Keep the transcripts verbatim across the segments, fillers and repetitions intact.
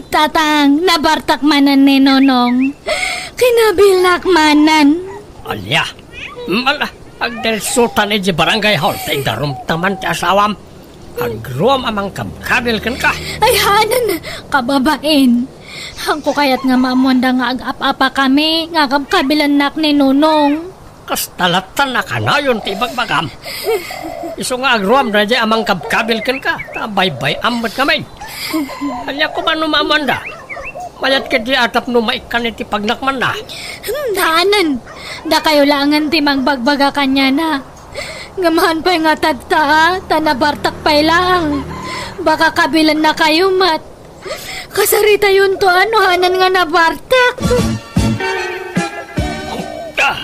Tatang, nabartak manen ni Nonong. Kinabilak manen. Ania? Mala, agdiretsotan idiay barangay hall, ta idarumta man ti asawam. Agruam a mangkabkabil kenka. Ay, hanan, kababain. Haanko kayat nga maammoanda nga agap-apakami nga kabkabilennak ni Nonong. Kasta latta a kanayon ti ibagbagam. Isu nga agruam daydiay a mangkabkabil kenka, ta baybay-am met ngamin. Ania koma no maammoanda? Mayat ketdi a tapno maikkan iti pagnakmanna. Hmm, hanan. Dakayo laengen ti mangbagbaga kaniana. Ngem haan pay nga tatta, ta nabartak pay laeng. Baka kabilennakayo met. Kasaritayonto a no hanan nga nabartak. Ah,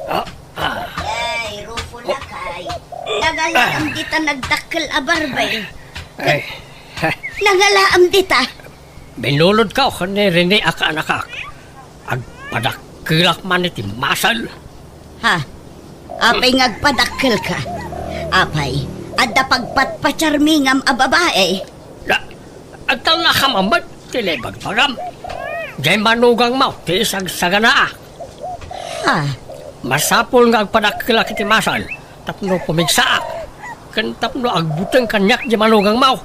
ah, ah. Ay, Rufo, lakay. Nangalaam dita nagdakkel a barbeng. Ay. Nangalaam dita. Binulodko ken ni Rene a kaanakak. Agpadakkelak man iti masal. Ha? Apay nga agpadakkelka? Apay, adda pagpatpatiarmi ngem a babai? Da, agtalnakam met ti ibagbagam. Diay manugangmo ti isagsaganaak. Ha? Masapul nga agpadakkelak iti masal tapno pumigsaak, ken tapno agbuteng kaniak diay manugangmo.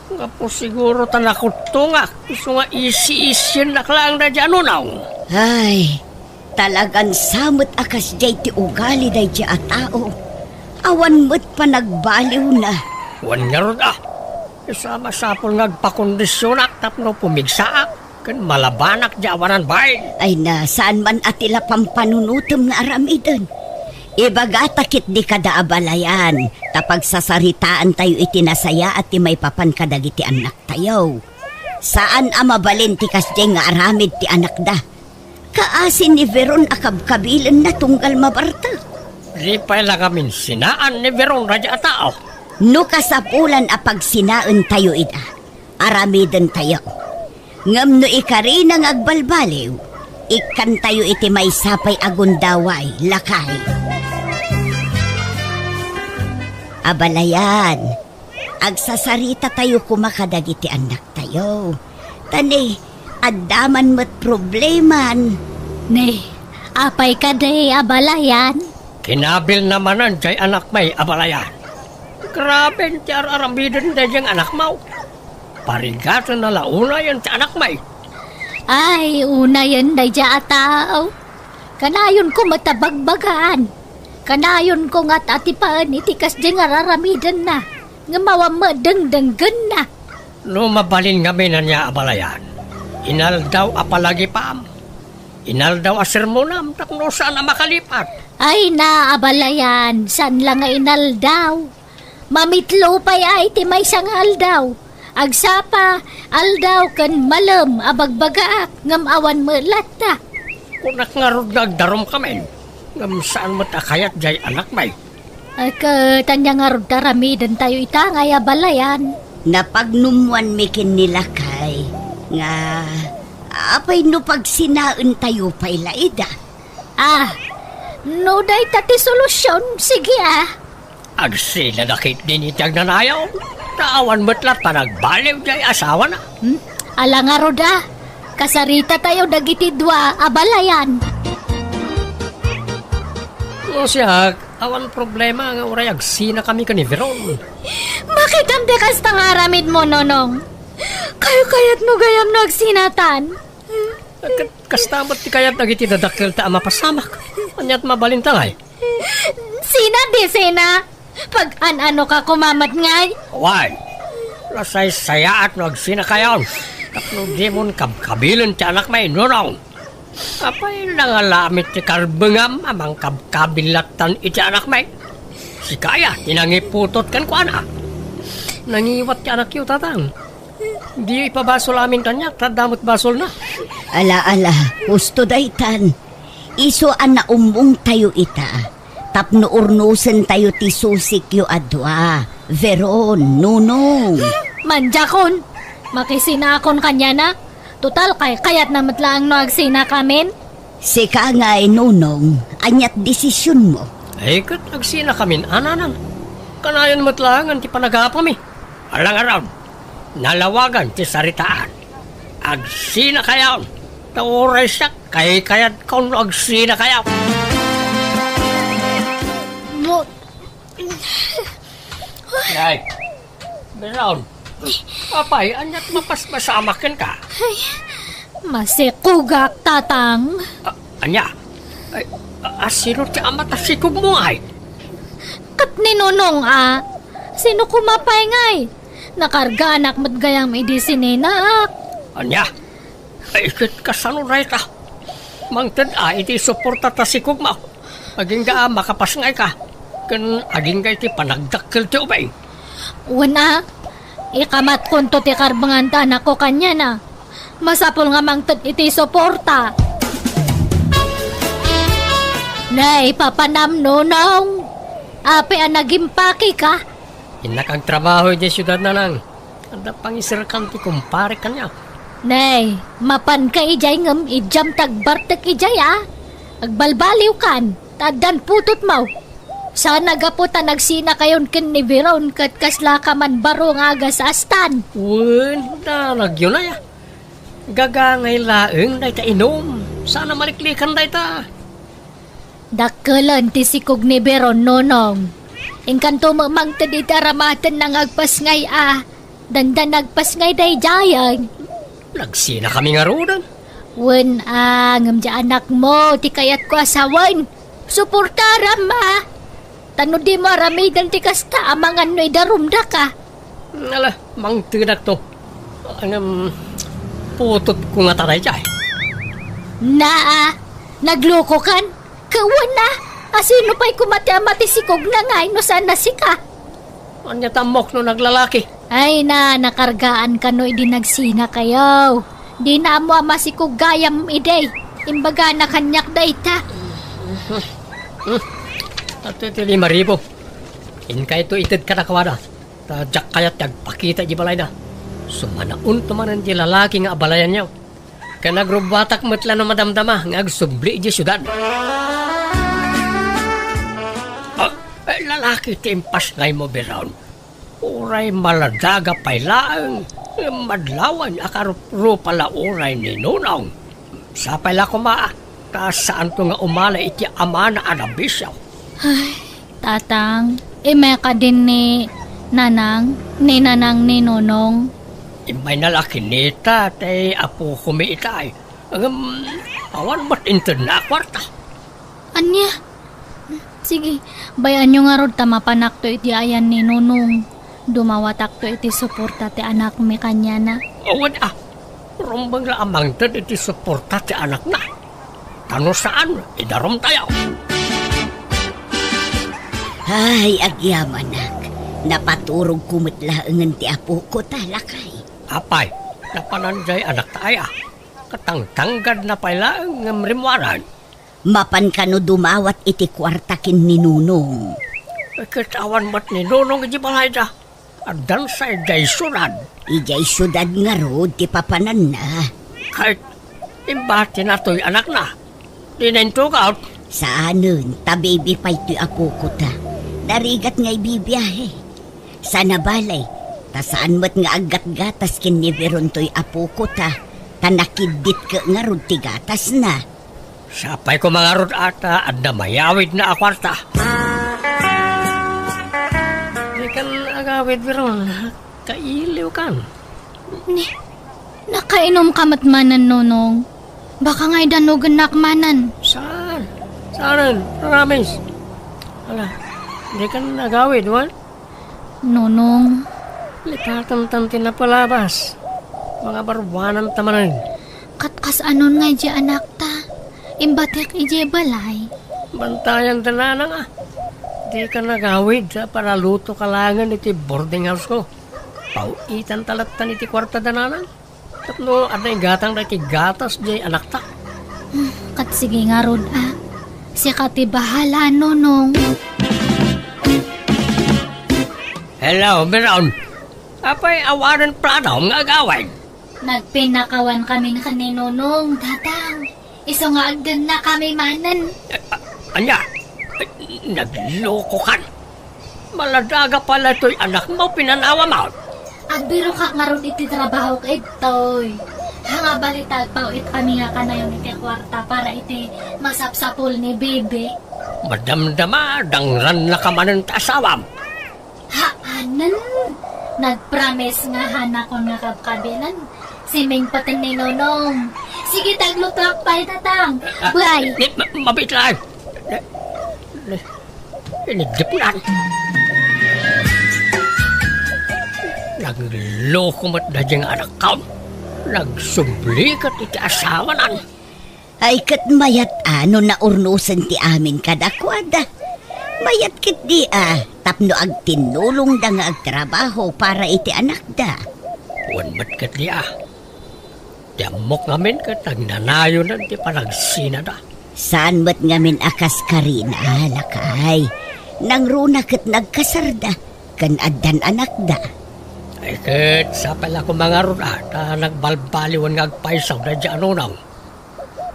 Gapu siguro ta nakuttongak, isu nga isi-isiennak laeng daydiay a Nonong. Ay, talagan sa met a kasdiay ti ugali daydiay a tao. Awan met panagbaliwna. Wen ngarud a, isu a masapul nga agpakondisionak tapno pumigsaak ken malabanak diay awanan bain. Ay na, saan man a ti la pampanunotem nga aramiden. Ibagata ketdi kada abalayan, ta pagsasaritaantayo iti nasayaat ti maipapan kadagiti annaktayo. Saan a mabalin ti kasdiay nga aramid ti anakda. Kaasi ni Veron a kabkabilenna tunggal mabartek. Di pay la ngamin sinaan ni Veron daydiay a tao. No kasapulan a pagsinaentayo ida, aramidentayo. Ngem no ikarina nga agbalbaliw, ikkantayo iti maysa pay a gundaway, lakay. Abalayan, agsasarita tayo koma kadagiti annaktayo. Ta ne, adda man met probleman. Ne, apay kadi, abalayan? Kinabilna manen diay anakmi, abalayan. Graben ti ar-aramiden daydiay anakmo. Parigatenna la unayen ti anakmi. Ay, unayen daydiay a tao. Kanayonko met a bagbagaan. Kanayonko nga atipaen iti kasdiay nga ar-aramidenna, ngem awan met dengdenggenna. No mabalin ngamin ania, abalayan, inaldaw a palagipam, inaldaw a sermonam tapno saan a makalipat. Ay na, abalayan, saan la nga inaldaw. Mamitlo pay a iti maysa nga aldaw. Agsapa, aldaw ken malem a bagbagaak ngem awan met latta. Kunak ngarud nga agdarumkamin, ngem saan met a kayat diay anakmi. Ay, ket ania ngarud ti aramidentayo ita ngay, abalayan? Napagnummuanmi ken ni lakay nga, apay no pagsinaentayo pay la ida? Ah, no dayta ti solusion, sige, ah. Agsinada ketdin iti agnanayon, ta awan met latta nagbaliw diay asawana. Hmm? Ala ngarud a, kasaritatayo dagiti dua, abalayan. No siak, awan problema nga uray agsinakami ken ni Veron. Makitam ti kasta nga aramidmo, Nonong. Kayat-kayatmo gayam no agsinatan. Ket kasta met ti kayat dagiti dadakkelta a mapasamak. Aniat mabalinta ngay? Sina di sina? Pag-an-ano ka koma met ngay? Wen, nasaysayaat no agsinakayon tapno dimon kabkabilen ti anakmi, Nonong. Apay, nangalamit ti karbengam a mangkabkabil lattan iti anakmi? Sika aya ti nangiputot kenkuana? Nangiwat ti anakyo, Tatang. Diyo ipabasol amin kaniak, ta adda met basolna. Ala, ala, husto daytan. Isu a naummongtayo ita, tapno urnosentayo ti susikyo a dua, Veron, Nonong. Mandiakon, makisinakon kaniana. Total, kay-, kayatna met laeng no agsinakamin. Sika ngay, Nonong, aniat desisionmo? Ay, ket agsinakamin, ananan. Kanayon met laengen ti panagapami. Ala ngarud, nalawagan ti saritaan. Agsinakayon. Ta uray siak, kaykayatko no agsinakayo. Mo- Ay, Biron. Apay, ania't mapaspasamak kenka? Ay, masikugak, Tatang. A-, ania? Ay, a-, asino ti ama ta sikugmo ngay? Ket ni Nonong a. Sino koma pay ngay? Nakargaanak met gayam idi sininaak. Ania? Ay, ket kasano dayta? Mangted a iti suporta ta sikugmo. Agingga a makapasngayka, ken agingga iti panagdakkel ti ubing. Wen a, ikamatkonto ti karbengan ti anakko kaniana. Masapul nga mangted iti suporta. Nay, papanam, Nonong. Apay a nagimpakeka? Innak agtrabaho idiay siudad, Nanang. Adda pangiserkan ti kumpare kaniak. Nay, mapanka idiay ngem idiam ti agbartek idiay a. Agbalbaliwkan, ta addan putotmo. Saan a gapu ta nagsinakayon ken ni Biron ket kaslaka man baro nga agasaastan. Wen, danagyo nay a. Gagangay laeng dayta inum. Saan a maliklikan dayta. Dakkelen ti sikog ni Biron, Nonong. Inkanto met mangted iti aramatenna nga agpasngay a. Dandan agpasngay daydiayen. Nagsinakami ngaruden. Wen a, ngem diay anakmo ti kayatko a sawen. Suportaram a. Ta no dimo aramiden ti kasta, amangan no idarumdaka. Ala, mangtedakto. Ngem, putotko ngata daydiay. Naa, naglokokan? Ket wen a, asino pay koma ti ama ti sikogna ngay no saan a sika? Ania ti ammok no naglalaki? Ay na, nakargaan kano idi nagsinakayo. Dina ammo a masikog gayam idi. Imbagana kaniak dayta. Hmm. Adtoy ti lima ribu. Inkayto ited kadakuada. Ta diak kayat ti agpakita idiay balayda. Sumanaonto manen ti lalaki nga abalayanyo. Ken agrubbuatak met la no madamdama nga agsubli idiay siudad. Ah, eh, lalaki ti impasngaymo, Biron. Uray maladaga pay laeng, madlawan a karuprupa la uray ni Nonong. Sapay la koma, ta saanto nga umala iti amana a nabisio. Ay, Tatang, immay kadi ni Nanang, ni Nanang ni Nonong. Immayna la kinita ti apokomi itay. Ngem, awan met intedna a kuarta. Ania? Sige, bay-anyo ngarud ta mapanakto iti ayan ni Nonong. Dumawatakto iti suporta ti anakmi kaniana. Awan a. Rumbeng la a mangted iti suporta ti anakna. Ta no saan, idarumtayo. Ay, agyamanak. Napaturogko met laengen ti apoko ta, lakay. Apay, napanan jay anakta aya? Katangtanggadna pay laeng ngem rimmuaran. Mapan kano dumawat iti kuarta ken ni Nonong? Ket awan met ni Nonong idiay balayda. Addan sa idiay siudad. Idiay siudad ngarud ti papananna. Ket imbatina toy anakna. Dina intugaw. Saanen, ta bibi pay toy apoko ta. Narigat nga ibibiahe. Sana balay, ta saan met nga aggatgatas ken ni Biron toy apoko ta, ta nakiddit ket ngarud ti gatasna. Sapay koma ngarud a ta adda mayawidna a kuarta. Dikan agawid, Biron. Kailiwkan. Ni, nakainumka met manen, Nonong. Baka nga idanogennak manen. Saan? Saan? Promise. Ala, dikan agawid, wen? Nonong. Lipatantan ti napalabas. Mangabaruananta manen. Ket kasano ngay diay anakta? Imbatek idiay balay. Bantayan da nanang a. Dikan agawid ta paralutoka laengen iti boarding house-ko. Paw-itanta lattan iti kuarta da nanang. Tapno adda igatang dagiti gatas diay anakta. Hmm, ket sige ngarud a. Sika ti bahala, Nonong. Hello, Biron. Apay awanen platom nga agawid? Nagpinnakawankamin ken ni Nonong, Tatang. Isu nga agdennakami manen. Eh, a-, ania? Eh, naglokokan. Maladaga pay la toy anakmo, pinanawam. Agbirokak ngarud iti trabahok, Edtoy. Haan nga balitalpaw it kami nga kanayon iti kuarta para iti masapsapul ni Bibi. Madamdama, dangrannaka manen ti asawam. Haanen, nagpromise nga haanakon nga kabkabilan. Simingpeten ni Nonong. Sige, taglutoak pay, Tatang. Ah, Bay. Di, ma-, mabit lang. Ne, ne, inigdiplan. Nagloko met daydi nga anakkaw. Nagsubli ket iti asawanan. Ay, ket mayat a no naurnosen ti amin kadakuada. Mayat ketdi a tapno agtinnulongda nga agtrabaho para iti anakda. Wen met ketdi a. Ti ammok ngamin ket agnanayonan ti panagsinada. Saan met ngamin a kas Karina, lakay. Nangruna ket nagkasarda, ken addan anakda. Ay ket, sapay la koma ngarud a, ta nagbalbaliwen nga agpaysaw daydi a Nonong.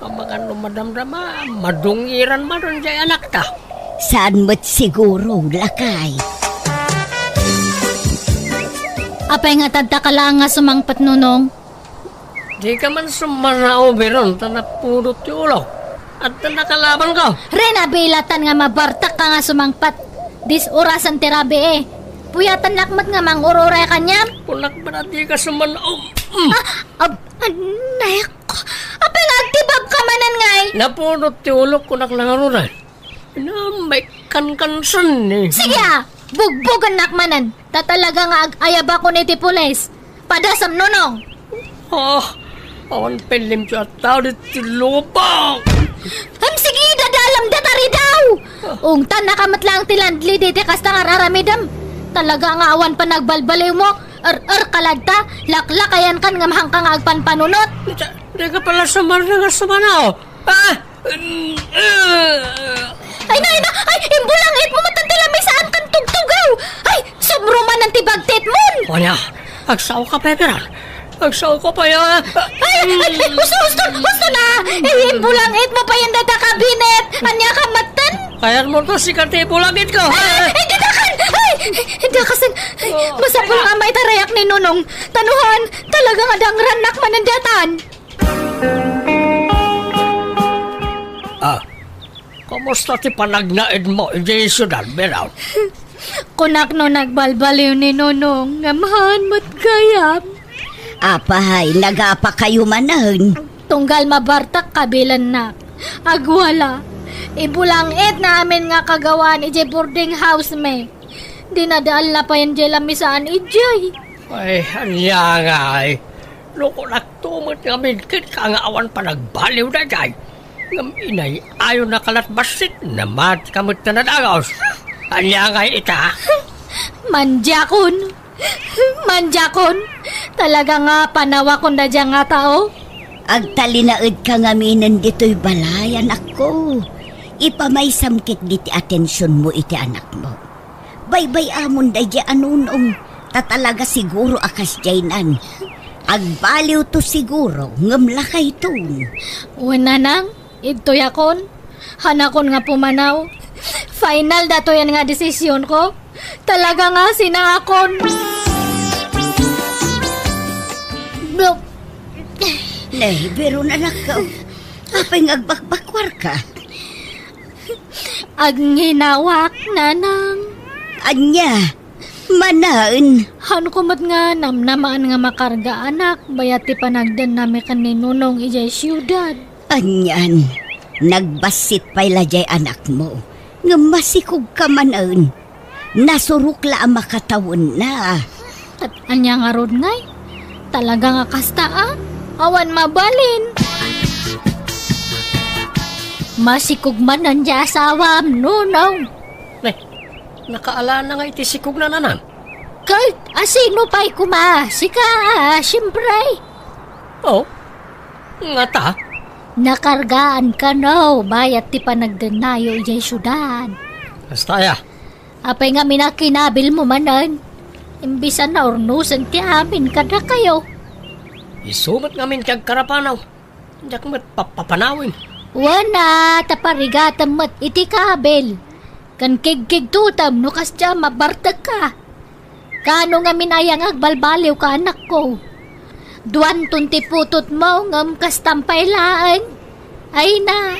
Amangan no madamdama, madungiran manen daydi anakta. Saan met siguro, lakay. Apay nga tadta ka laeng nga sumangpet, Nonong? Dika man sumanaw, Biron, ta napudot ti ulok. Adda nakalabanko. Ren, abilatan nga mabartak ka nga sumangpet. Dis-orasan ti rabii. Puyatannak met nga mangur-uray kaniam. Kunak met a dika sumanaw. Mm. Ah, ab-, anay ko. Apay nga agtibabka manen ngay? Napudot ti ulok, kunak la ngaruden. Naammek kankansen ni. Sige a, bugbogennak manen. Ta talaga nga ag-ayabakon iti pulis. Padasam, Nonong. Ah, awan pay limpio a tao ditoy lubong. Ham, sige, dadalam data ridaw. Ungtan, nakamat lang ti landlady ti kasta nga raramidem. Talaga nga awan panagbalbaliwmo. Er-er ka ladta, laklakayan kan nga mahanka nga agpanpanunot. Di, di ka pala sumarna nga sumanaw. Ah! Ay na, ay na! Ay, imbulangit mo matan ti lamisaan kan tugtugaw! Ay, subro manen ti bagtit mon! Ania, agsao ka pay, Biron. Agsao ka pay, ah. Ay, ay, ay, husto, husto, husto na! Ay, imbulangit mo pay dayta kabinet! Ania ka matan? Kayat mo to, sika ti ibulangit ko. Ay, ay, dakasan! Ay, dakasan! Ay, masapul nga maitarayak ni Nonong. Tanuhan, talaga nga dangrannak manen daytan. Ah, kumusta ti panagnaedmo idiay siudad, Biron? Kunak no nagbalbaliw ni Nonong, ngem haan met gayam. Apay, nagapakayo manen? Tunggal mabartak kabilannak. Agwala, ibulangitna amin nga kagawaan idiay boarding house mi. Dinadaal na payen diay lamisaan idiay. Ay, ania ngay? No kunakto met ngamin kenka nga awan panagbaliw daydiay. Ngem inay-ayonaka lat bassit, namatika met ta nadagos. Ania ngay ita? Mandiakon. Mandiakon. Talaga nga panawakon daydiay nga tao. Agtalinaedka ngaminen ditoy balay, anakko. Ipamaysam ketdi ti atensionmo iti anakmo. Baybay-amon daydiay a Nonong, ta talaga siguro a kasdiaynan. Agbaliwto siguro, ngem lakayton. Wen, nanang, idtoyakon. Hanakon nga pumanaw. Final datoyen nga desisionko. Talaga nga sinaakon. Blop. Ne, Biron, anakko. Apay nga agbakbakwarka? Agnginawaak, nanang. Ania? Manen? Haanko met nga namnamaan nga makarga anak, bayat ti panagdennami ken ni Nonong idiay siudad. Anian, nagbassit pay la diay anakmo, ngem masikogka manen. Nasurok la a makatawenna. Ket ania ngarud ngay? Talaga nga kasta a? Awan mabalin. Masikog manen diay asawam, Nonong. Ne, nakaalana nga iti sikogna, nanang? Ket asino pay koma? Sika, a, siempre. Oh, ngata? Nakargaan kano, bayat ti panagdennayo idiay siudad. Kasta aya? Apay ngamin a kinabilmo manen? Imbis a naurnosen ti amin kadakayo. Isu met ngamin ti agkarapanaw. Diak met papapanawen. Wen a, ta parigatem met iti kabil. Ken kigkigtotem no kasdiay a mabartekka. Kaano ngamin aya nga agbalbaliwka, anakko? Duanton ti putotmo ngem kastam pay laeng. Ay na,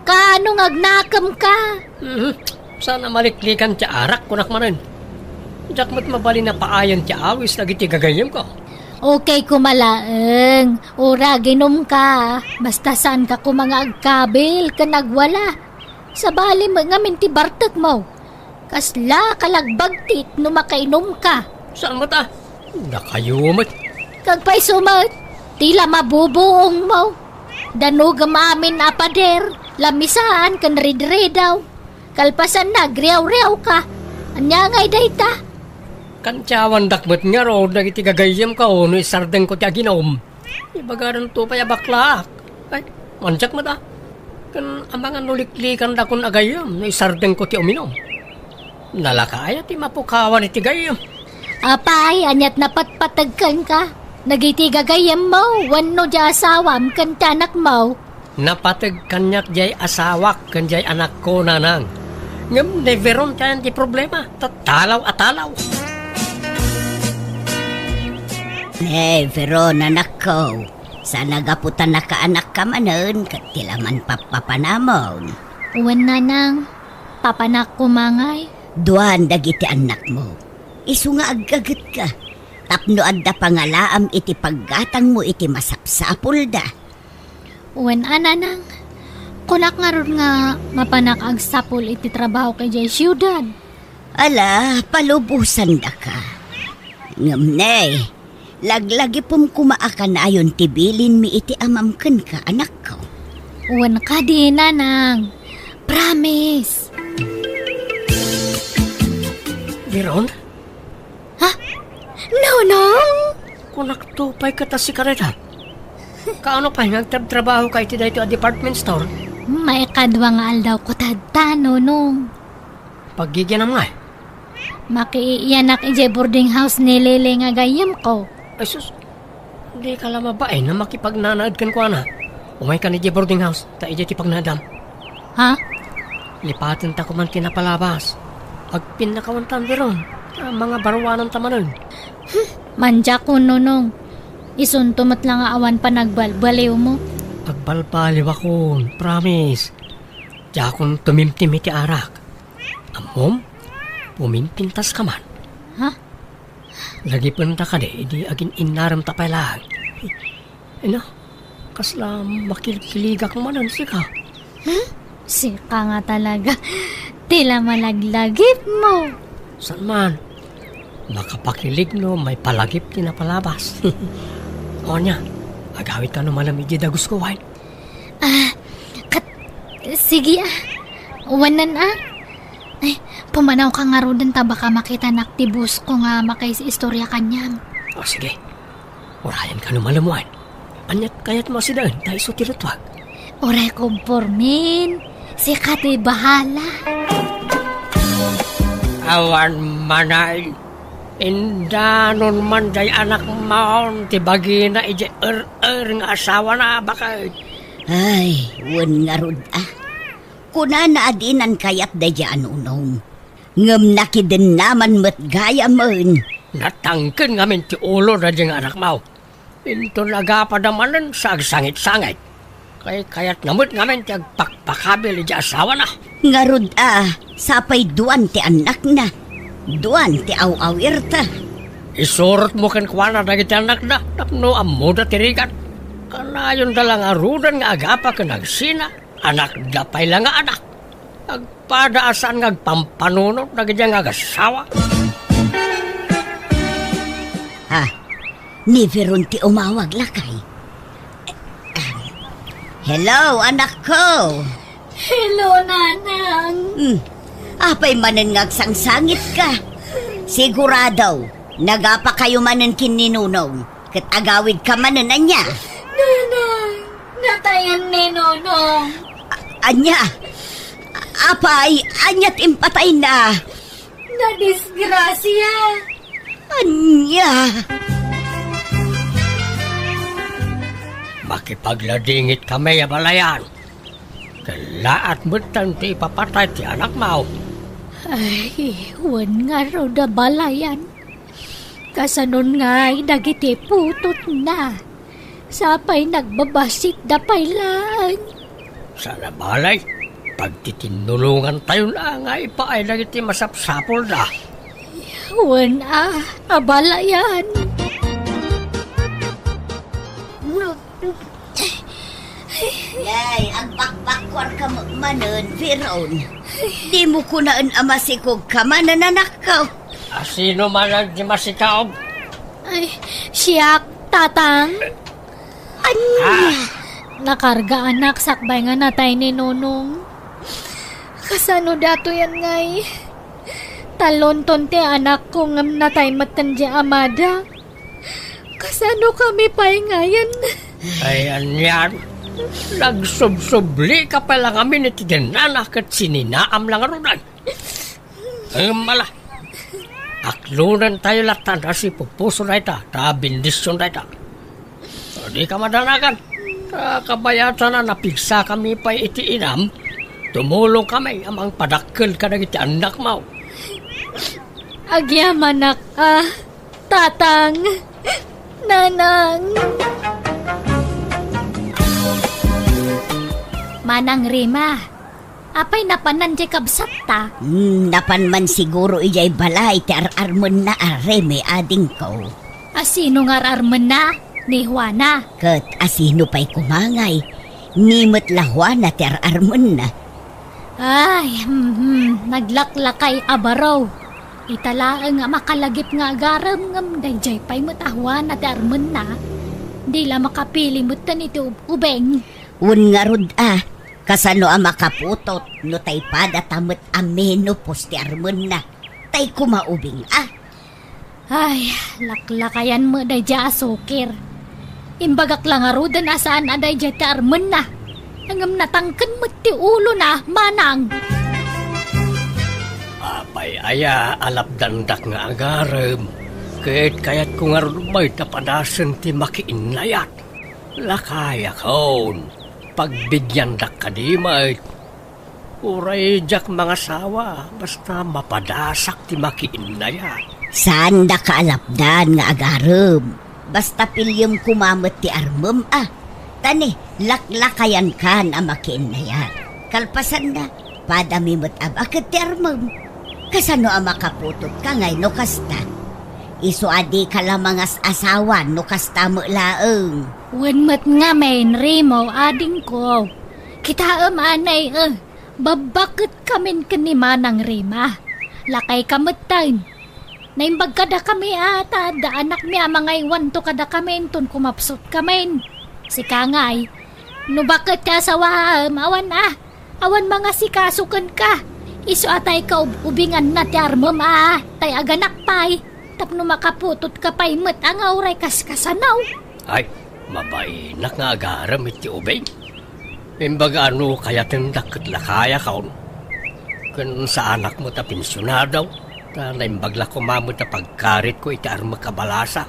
kaano nga agnakemka? Mhm. Saan a maliklikan ti arak, kunak manen. Diak met mabalin a paayen ti awis dagiti gagayyemko. Okay koma laeng, uray aginumka. Basta saanka koma nga agkabil ken agwala. Sabali met ngamin ti bartekmo. Kasla kalagbagtit no makainumka. Saan met a? Dakayo met. Kagpayso met, ti la mabubuongmo. Danogem amin a pader, lamisaan ken ridridaw. Kalpasanna, agriawriawka. Ania ngay dayta? Kantiawandak met ngarud dagiti gagayyemko no isardengko ti aginum. Ibagadanto pay a baklaak. Ay, mandiak met a. Ken amangan no liklikandakon a gayyem no isardengko ti uminum. Nalaka aya ti mapukawan iti gayyem? Apay, aniat napatpateg kenka? Dagiti gagayyemmo wenno diay asawam ken ti anakmo? Napateg kaniak diay asawak ken diay anakko, nanang. Ngem ni Veron ti ayan ti problema, ta talaw a talaw. Ni Veron, anakko, saan a gapu ta nakaanakka manen ket ti la man pappapanamon. Wen, nanang, papanak koma ngay. Duan dagiti annakmo. Isu nga aggagetka tapno adda pangalaam iti paggatangmo iti masapsapulda. Wen a, nanang, kunak ngarud nga mapanak agsapul iti trabahok idiay siudad. Ala, palubosandaka. Ngem ne, laglagipem koma a kanayon ti bilinmi iti amam kenka, anakko. Wen kadi, nanang. Promise. Veron? Ha? Nonong? Kunakto pay ket a sika dayta. Kaano pay nga agtrabtrabahoka iti daytoy a department store? Maikadua nga aldawko tatta, Nonong. Paggigianam ngay? Makiiyanak idiay boarding house ni Lele nga gayyemko. Ay sus, dika la mabain a makipagnanaed kenkuana. Umaykan idiay boarding house, ta idiay ti pagnaedam. Ha? Lipatenta koman ti napalabas. Agpinnakawantan, Veron, ta mangabaruananta manen. Hmm, mandiakon, Nonong. Isunto met la nga awan panagbalbaliwmo. Agbalbaliwakon, promise. Diakon tumimtim iti arak. Ammom, pumimpintaska man. Ha? Lagipenta kadi idi agin-innaremta pay laeng. Ina, kasla makilkiligak manen sika. Hmm? Sika nga talaga. Ti la malaglagipmo. Saan man? Makapakilig no maipalagip ti napalabas. O ania, agawidka no malem idiay dagusko, wen? Ah, kat-, sige, ah. Wanan, ah. Ay, pumanawka ngaruden ta baka makitanak ti boss ko nga makaistorya kaniam. O, sige. Urayenka no malem, wen. Aniat kayatmo a sidaen ta isu ti luttuak? Uray kompormin. Sika ti bahala. Awan manen. Indanon man diay anakmon ti bagina idiay er-er nga asawana, baket. Ay, wen ngarud a. Kunana a dinan kayat daydiay a nunong. Ngem nakidennaman met gayamen. Natangken ngamin ti ulo daydiay nga anakmo. Inton agapada manen sa agsangitsangit. Kaykayatna met ngamin ti agpakpakabil idiay asawana. Ngarud a, sapay duan ti annakna. Duan ti aw-awirta. Isurotmo kenkuana dagiti annakda tapno ammoda ti rigat. Kanayonda la ngaruden nga agapa ken agsina. Anakda pay la nga anak. Agpada a saan nga agpampanunot dagiti nga agassawa. Ha? Ni Veron ti umawag, lakay. Hello, anakko. Hello, Nanang. Hmm. Apay manen nga agsangsangitka? Sigurado, nagapakayo manen ken ni Nunong. Ket agawidka manen, ania? Nanang, natayan ni Nonong. A-, ania? Apay, ania ti impatayna? Nadisgrasia. Ania? Makipagladingit kami a balayan. Kellaat metten ti ipapatay ti anakmo. Ay, wen ngarud a balayan. Kasanon ngay dagiti putotna? Sapay nagbabassit da pay laeng. Sana balay, pagtitinnulongantayon a nga ipaay dagiti masapsapulda. Wen a, abalayan. Yay, agbakbakkuan ka met manen, Veron. Dimo kunaen a masikog ka manen, anakko. A sino manen ti masikaog? Ay, siak, Tatang. Ania? Ah. Nakarga anak sakbay nga natay ni Nonong. Kasano datoy ngay? Talonton ti anakko ngem natay metten ti amada. Kasano kami pay ngayen? Ay, anian? Nagsubsubli ka pay la ngamin iti gennanak ket sininaam la ngaruden. Ngem ala, aklonentayo latta a sipupuso dayta, ta bendision dayta. Dika madanagan, ta kabayatan a napigsakami pay iti inam, tumulongkami a mangpadakkel kadagiti annakmo. Agyamanak a, Tatang, Nanang. Manang Rima, apay napanan diay kabsatta? Hmm, napan man siguro idiay balay ti ar-armenna a Remi, adingko. A sino nga ar-armenna? Ni Juana. Ket a sino pay koma ngay? Ni met la Juana ti ar-armenna. Ay, hmm, hmm, naglaklakay a baro. Ita laeng a makalagip nga agarem ngem daydiay pay met a Juana ti armenna. Di la makapili metten iti ub-, ubing. Wen ngarud a, kasano a makaputot no tay padata met a menopause ti armenna? Tay koma ubing a. Ay, laklakayan met daydiay a sukir. Imbagak la ngaruden a saan a daydiay ti armenna. Ngem natangken met ti ulona, manang. Apay aya a lapdandak nga agarem, ket kayatko ngarud met a padasen ti makiinnayat. Lakayakon, pagbigiandak kadi met. Uray diak mangasawa, basta mapadasak ti makiinnayat. Saandaka a lapdan nga agarem. Basta piliem koma met ti armem a. Ta ni, laklakayankan a makiinnayat. Kalpasanna, padami met a baket ti armem. Kasano a makaputotka ngay no kasta? Isu a dika la mangas-asawa no kasta met laeng. Wen met ngamin, Remo, adingko. Kitaem anay, eh. Babbaketkamin ken ni Manang Rima. Lakayka metten. Naimbag kadakami a ta adda anakmi a mangaywanto kadakami inton kumapsutkamin. Sika ngay, no baket ti asawaem, awan a, awan mangasikaso kenka. Isu a tay kaub-ubinganna ti armem a, tay aganak pay. Tapno makaputotka pay met a nga uray kaskasano. Ay, mabainak nga agarem iti ubing. Imbaga a no kayatendak ket lakayakon. Ken saanak met a pensionado, ta naimbag la koma met a pagkaritko iti armek a balasa.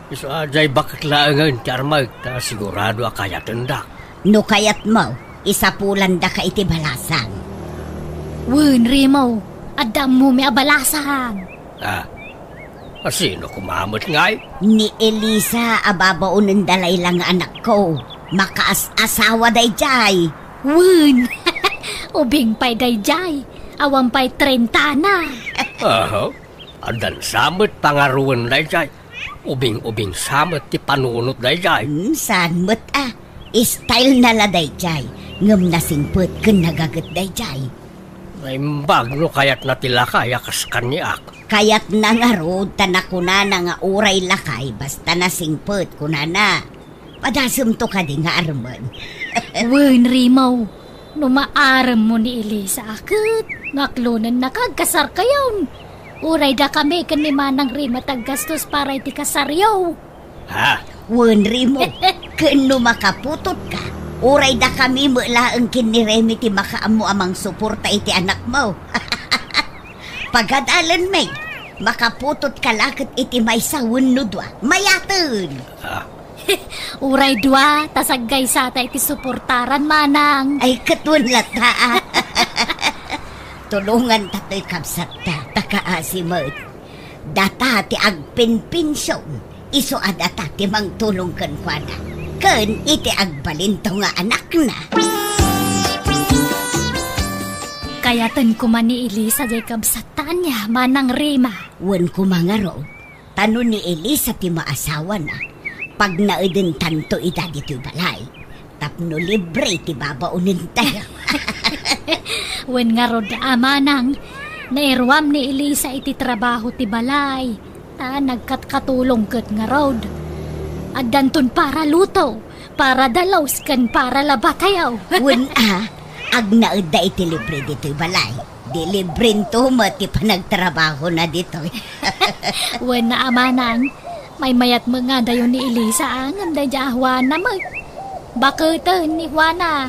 Isu a diay baket laengen ti armek, ta sigurado a kayatendak. No kayatmo, isapulandaka iti balasang. Wen, Remo, adda ammomi a balasang. Ah, a sino koma met ngay? Ni Elisa a babaonenda layla nga anakko. Makaas-asawa daydiay. Wen, ubing pay daydiay. Awan pay trentana. Aha, addan sa met pangaruwen daydiay. Ubing-ubing sa met ti panunot daydiay. Hmm, saan met a. Style na la daydiay. Ngem nasingpet ken nagaget daydiay. Naimbag no kayatna ti lakay a kas kaniak. Kayatna ngarud ta nakunana nga uray lakay basta nasingpet, kunana. Padasemto kadi nga armen. Wen, Remo, no maaremmo ni Elisa a ket, no aklonennaka, agkasarkayon. Uray dakami ken ni Manang Rima ti aggastos para iti kasaryo. Ha? Wen, Remo, ken no makaputotka, uray dakami met laeng ken ni Remi ti makaammo a mangsuporta iti anakmo. Pagadalenmi, makaputotka la ket iti maysa wenno dua. Mayaten! Ah. Uray dua, ta saggaysata iti suportaran, manang. Ay, ket wen latta, a. Tulonganta toy kabsatta, ta kaasi met. Data ti agpinpension, isu a data ti mangtulong kenkuana. ken iti agbalinto nga anakna. Kayaten koma ni Elisa jay kabsat ta ania, Manang Rima. Wen koma ngarud, ta no ni Elisa ti maasawana, pagnaedentanto ida ditoy balay tapno libre ti babaonentayo. Wen ngarud a, Manang, nairuam ni Elisa iti trabaho ti balay, ta nagkatkatulong ket ngarud. Addanton para luto, para dalus, ken para labatayo. Wen a, agnaedda iti libre ditoy balay. Di librento met ti panagtrabahona ditoy. Wen a, Manang, maymayat met nga dayo ni Elisa, a, ngem daydiay a Juana met. Baketen ni Juana,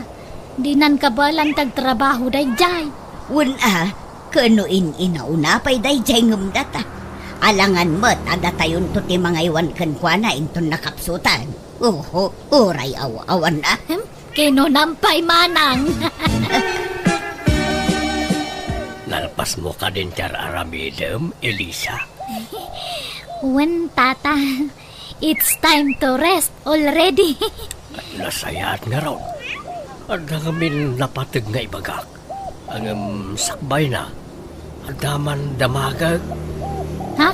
dinan kabaelan ti agtrabaho daydiay. Wen a, ken no in-inauna pay daydiay ngem data. Alangan met a datayonto ti mangaywan kenkuana inton nakapsutan. Oho, uray aw-awan a. Hmm? Kinunam pay, Manang. Nalpasmo kadin ti ar-aramidem, Elisa? Wen, Tata. It's time to rest already. Nasayaat ngarud. Adda ngamin napateg nga ibagak. Ngem sakbayna, adda man damagek. Ha?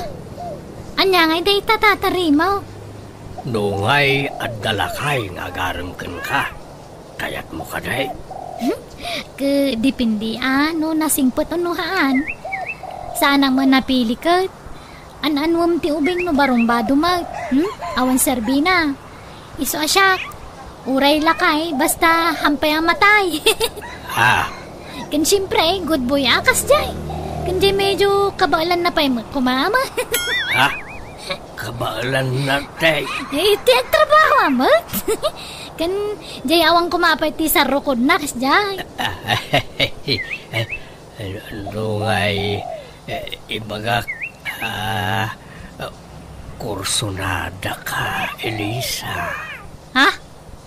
Ania ngay dayta, Tata Rimo? No ngay adda lakay nga agarem kenka, kayatmo kadi? Hmm? Ke, depende a no nasingpet wenno haan. Saanak met napili ket. An-anuem ti ubing no barumbado met. Hmm? Awan serbina. Isu a siak. Uray lakay, basta hampay a matay. Ah. Ken siempre, good boy a kasdiay. Ken di medyo kabaelanna pay met koma, Ama. Ha? Kabaelanna, tay? Eh, iti agtrabaho a met. Ken, jay awan koma pay ti sarrukodna kasdiay. No ngay, eh, ibagak, ah, kursunada ka, Elisa. Ha?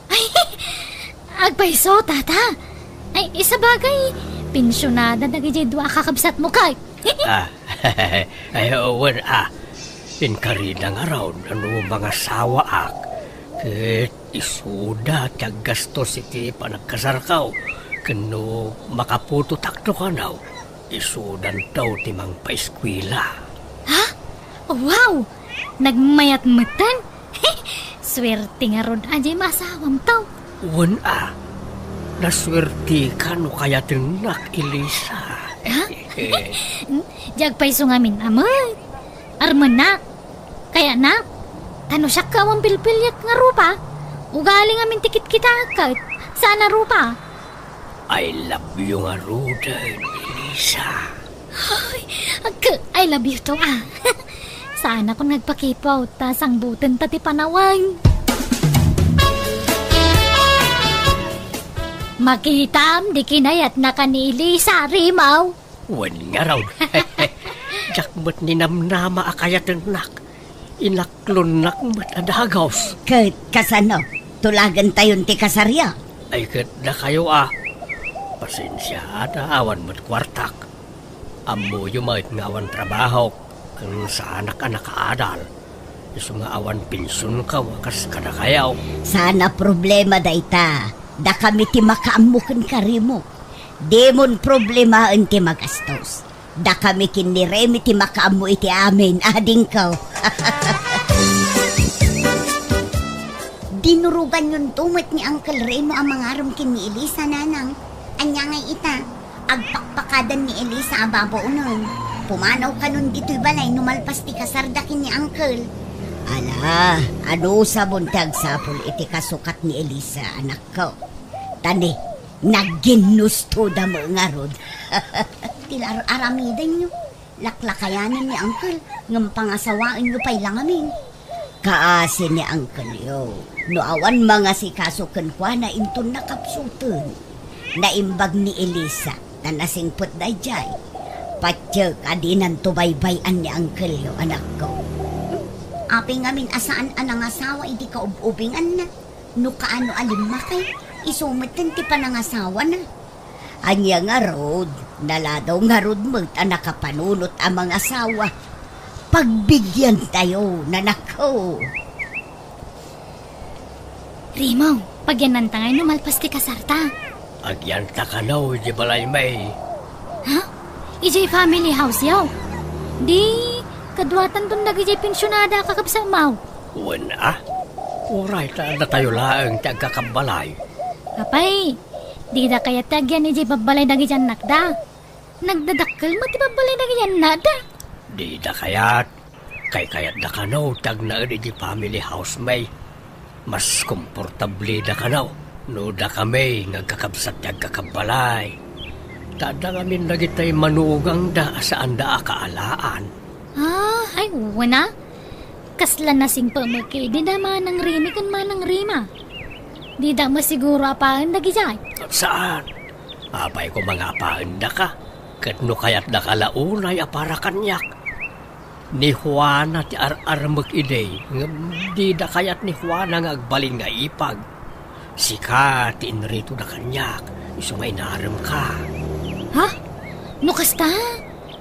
Ay, agpayso, Tata. Ay, isabagay, pensionada dagiti dua a kakabsatmo kay. Ah, ay, wen, ah. Inkarida ngarud no mangasawaak, ket isuda ti aggastos iti panagkasarko, ken no makaputotak no kano, isudanto ti mangpaeskuela. Ha? Wow! Nagmayat metten? Suerte ngarud a jay maasawamto. Wen a, nasuerteka no kayatennak, Elisa. Ha? Di agpayso ngamin a met. Armennak, kayatnak, ta no siak ket awan pilpiliek nga rupa, ugali ngamin ti kitkitaek ket saan a rupa. I love you ngaruden, Elisa. Ay, agka, I love you too, ah. Saanakon nga agpakipot, ta sangbutenta ti panawen. Makitam, di kinayatnaka ni Elisa, Rimaw. Wen ngarud. Diak met ninamnama a kayatennak. Inaklonnak met a dagus. Ket kasano? Tulagentayon ti kasaryo? Ay, ket dakayo a. Pasensia ta awan met kuartak. Ammoyo met nga awan trabahok, ken saanak a nakaadal. Isu nga awan pensionko a kas kadakayo. Saan a problema dayta. Dakami ti makaammo kenka, Rimo. Dimon problemaen ti magastos. Dakami ken ni Remi ti makaammo iti amin, adingko. Dinuroganyonto met ni Uncle Remo a mangarem ken ni Elisa, Nanang. Ania ngay ita, agpakpakadan ni Elisa a babaonen. Pumanaw kanon ditoy balay no malpas ti kasarda ken ni Uncle. Ala, anusabon ti agsapul iti kasukat ni Elisa, anakko. Ta ni, nagginnustoda met ngarud. Ti ar-aramidenyo, laklakayanen ni Uncle, ngem pangasawaenyo pay la ngamin. Kaasi ni Uncleyo, no awan mangasikaso kenkuana inton nakapsuten. Naimbag ni Elisa, ta nasingpet daydiay. Patiek a dinanto baybay-an ni Uncleyo, anakko. Apay ngamin a saan a nangasawa iti kaub-ubinganna? No kaano a limmakay, isu metten ti panangasawana. Ania ngarud, naladaw ngarud met a nakapanunot a mangasawa. Pagbigyantayo, nanakko. Remo, pagyannanta ngay no malpas ti kasarta. Agyanta kano idiay balay, May. Ha? Idiay family house yo? Di, kaduatanton dagidiay pensionada a kakabsatmo. Wen a? Uray ta datayo laeng ti agkakabbalay. Apay, dida kayat ti agyan idiay babbalay dagidiay annakda. Nagdadakkel met ti babbalay dagidiay annakda. Dida kayat. Kaykayatda kano ti agnaed iti family house, May. Mas komportableda kano no dakami nga agkakabsat ti agkakabbalay. Ta adda ngamin dagitay manugangda a saanda a kaalaan. Ah, ay, wen a. Kasla nasingpet met idi da Manang Remi ken Manang Rima. Dida masiguro a paen dagidiay. Saan? Apay koma nga apaendaka, ket no kayatdaka la unay a para kaniak. Ni Juana ti ar-armek idi, ngem dida kayat ni Juana nga agbalin nga ipag. Sika ti inritoda kaniak, isu nga inaremka. Ha? No kasta,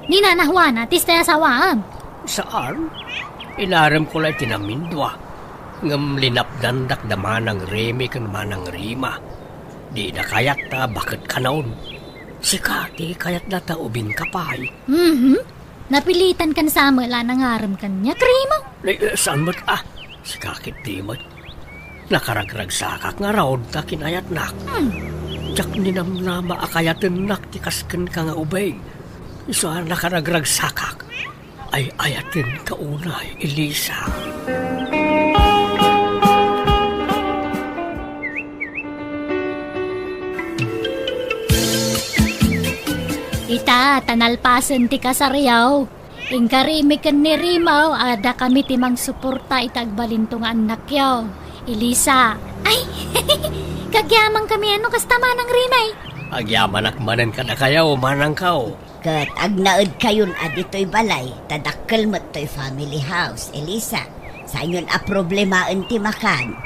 ni Nana Juana ti isu ti asawaem? Saan? Inaremko la iti namindua. Ngem linapdandak da Manang Remi ken Manang Rima. Dida kayat ta baket kanon. Sika ti kayatda ta ubingka pay. Mhm. Napilitan kan sa met la nangarem kaniak, Remo. Ay, eh, saan met, ah? Sika ketdi met. Nakaragragsakak ngarud ta kinayatnak. Hmm. Diak ninamnama a kayatennak ti kas kenka nga ubing. Isu a nakaragragsakak. Ay-ayatenka unay, Elisa. Ita, ta nalpasen ti kasaryo. Inka Remi ken ni Remo, adda kami ti mangsuporta iti agbalinto nga annakyo, Elisa. Ay, kagyamankami a no kasta, Manang Remi. Agyamanak manen kadakayo, manangko. Ket agnaedkayon a ditoy balay, ta dakkel met toy family house, Elisa. Saanyon a problemaen ti makan,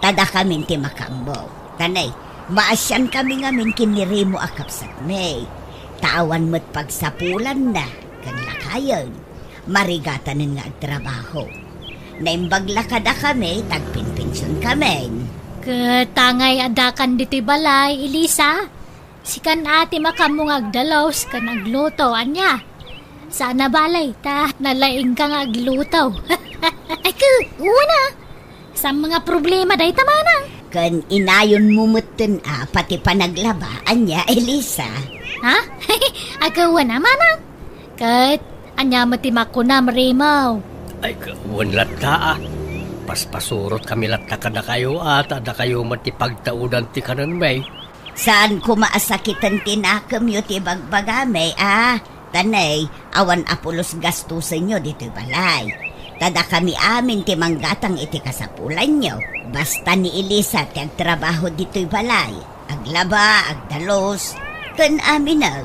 ta dakamin ti makaammo. Tanay, maasiankami ngamin ken ni Remo a kabsatmi. Ta awan met pagsapulanna ken lakayen. Marigatanen nga agtrabaho. Naimbag la kadakami, ta agpenpensionkamin. Ket angay addakan ditoy balay, Elisa? Sikan a ti makaammo nga agdalus ken agluto, ania? Saan a bale, ta nalaingka nga agluto. Ay, ku, wen a. Saan nga problema dayta, manang? Ken inayonmo metten a pati panaglaba, ania, Elisa? Ha? Ay, ku, wen a, manang. Ket ania met ti makunam, Remo? Ay, ku, wen latta a. Paspasurotkami latta kadakayo a, ta dakayo met ti pagtaudan ti kanenmi. Saan koma a sakiten ti nakemyo ti ibagbagami a, tanay, awan a pulos gastosenyo ditoy balay. Ta dakami amin ti manggatang iti kasapulanyo. Basta ni Elisa ti agtrabaho ditoy balay, aglaba, agdalus, ken aminen.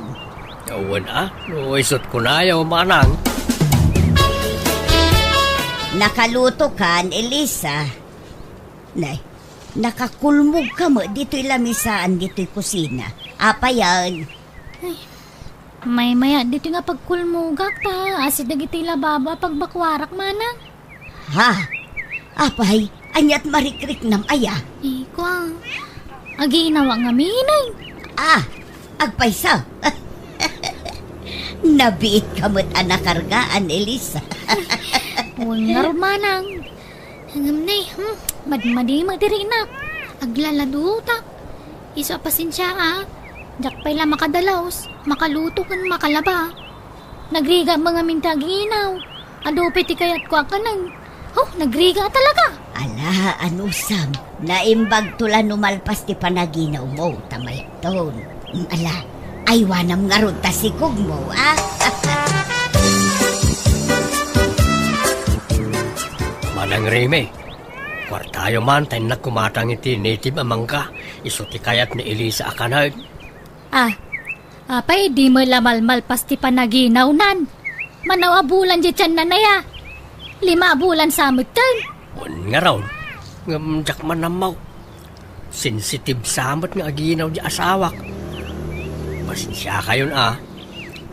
Wen a, no isut kunayo, manang. Nakalutokan, Elisa. Nay, nakakulmogka met ditoy lamisaan ditoy kusina. Apayen? Ay, maymayat ditoy nga pagkulmogak ta asi dagiti lababo a pagbakuarak, manang. Ha? Apay, aniat marikriknam aya? Iko a. Aginawak ngamin. Ah, agpayso. Nabiitka met a nakargaan, Elisa. Wen ngarud, manang. Ngem ne, hmm, madmadi met diri inak. Aglaladutak. Isu a pasensia a. Diak pay la makadalus, makaluto ken makalaba. Nagrigat met ngamin ti aginaw. Adu pay ti kayatko a kanen. Huh, nagrigat talaga. Ala, anusam, naimbagto la no malpas ti panaginawmo, ta mayat ton. Mm, ala, aywanam ngarud ta sikogmo, a? Manang Remi, kuartayo man ta innak kumatang iti native a mangga, isu ti kayat ni Elisa a kanen. Ah, apay di met la malmalpas ti panaginawnan? Manaw a bulan diay tianna aya? Lima a bulan sa metten. Wen ngarud, ngem diak man ammo. Sensitive sa met nga aginaw diay asawak. Pasensiakayon a.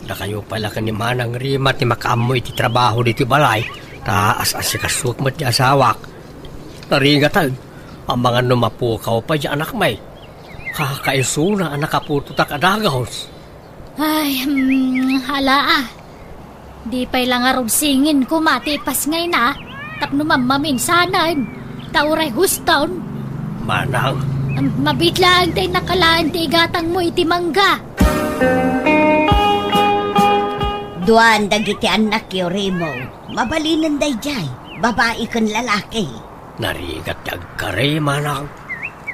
Dakayo pay la ken ni Manang Rima ti makaammo iti trabaho ditoy balay, ta as-asikasok met diay asawak. Narigaten. Amangan no mapukaw pay diay anakmi. Kakaisuna a nakaputotak a dagus. Ay, hmm, ala a. Di pay la ngarud singin koma ti ipasngayna tapno mammaminsanan. Ta uray huston. Manang. Am, mabiit laeng ta innak alaen ti igatangmo iti mangga. Duan dagiti annakyo, Remo. Mabalinen daydiay, babai ken lalaki. Narigat ti agkari, manang.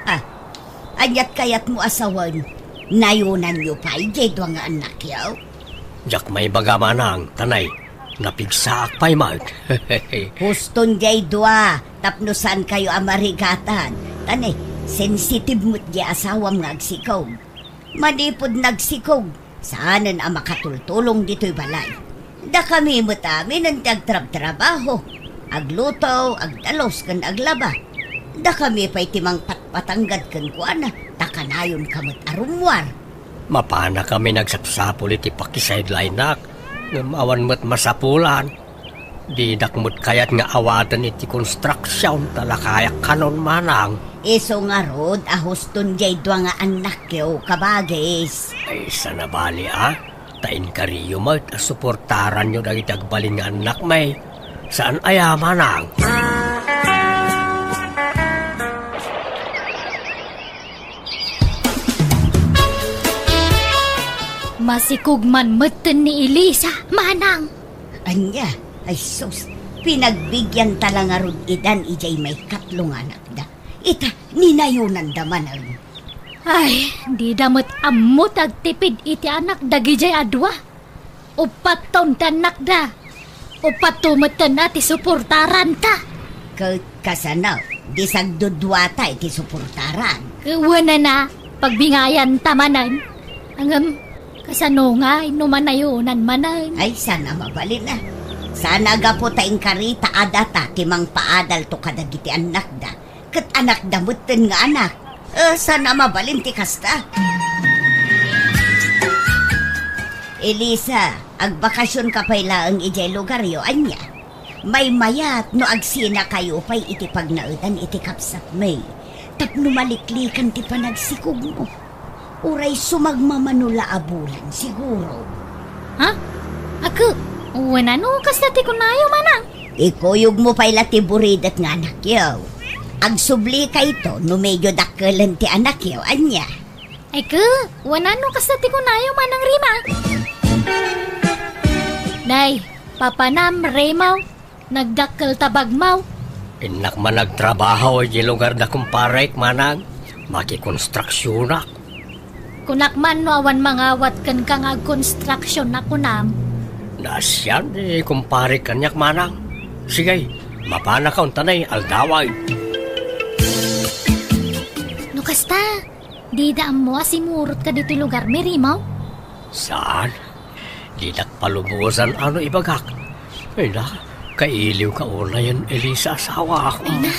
Ah, ania't kayatmo a sawen? Nayonanyo pay diay dua nga annakyo? Diak maibaga, manang, ta nay, napigsaak pay met. Huston diay dua, tapno saankayo a marigatan. Ta nay, sensitive met diay asawam nga agsikog. Manipud nagsikog, saanen a makatultulong ditoy balay. Dakami met aminen ti agtrabtrabaho, agluto, agdalus ken aglaba. Dakami pay ti mangpatpatanggad kenkuana, ta kanayonka met a rummuar. Mapanakami nagsapsapul iti pakisideline-ak, ngem awan met masapulan. Dinak met kayat nga awaten iti konstruksion ta lakayak kanon, manang. Isu ngarud a huston diay dua nga annakyo, kabagis. Ay, saan a bali a, ta inkariyo met a suportaranyo dagiti agbalin nga annakmi. Saan aya, manang? Masikog man metten ni Elisa, manang. Ania? Ay sus, pinagbigyan ta la ngarud idan idiay maikatlo nga anakda. Ita, ninayonanda manen. Ay, dida met ammo ti agtipid iti anak dagidiay a dua. Uppat ton ti annakda. Uppat to metten a ti suportaranta. Ket kasano, di sagduduata iti suportaran? Ket wenana, pagbingayanta manen. Ngem, kasano ngay no manayonan manen? Ay, saan a mabalin a. Saan a gapu ta inkarita a data ti mangpaadalto kadagiti annakda, ket anakda metten nga anak. Eh, saan a mabalin ti kasta? Elisa, agbakasionka pay laeng idiay lugaryo, ania? Maymayat no agsinakayo pay iti pagnaetan iti kabsatmi tapno maliklikan ti panagsikogmo. Uray sumagmamano la a bulan, siguro. Ha? Ket, wenno kasta ti kunayo, manang? Ikuyogmo pay la ti buridet nga anakyo. Agsublikayto no medyo dakkelen ti anakyo, ania? Ay ket, wenno kasta ti kunayo, manang Rima? Nay, papanam, Remo. Nagdakkel ta bagmo. Innak man agtrabaho idiay lugar da kumparek, manang. Makikonstruksionak. Kunak man no awan mangawat kenka nga agkonstruksion a kunam. Naasian ni kumparek kaniak, manang. Sige, mapanakon ta nay aldawen. No kasta, dida ammo a simurotka ditoy lugarmi, Remo? Saan? Dinak palubosan a no ibagak. Ay na, kailiwka unayen, Elisa, asawak. Ay na,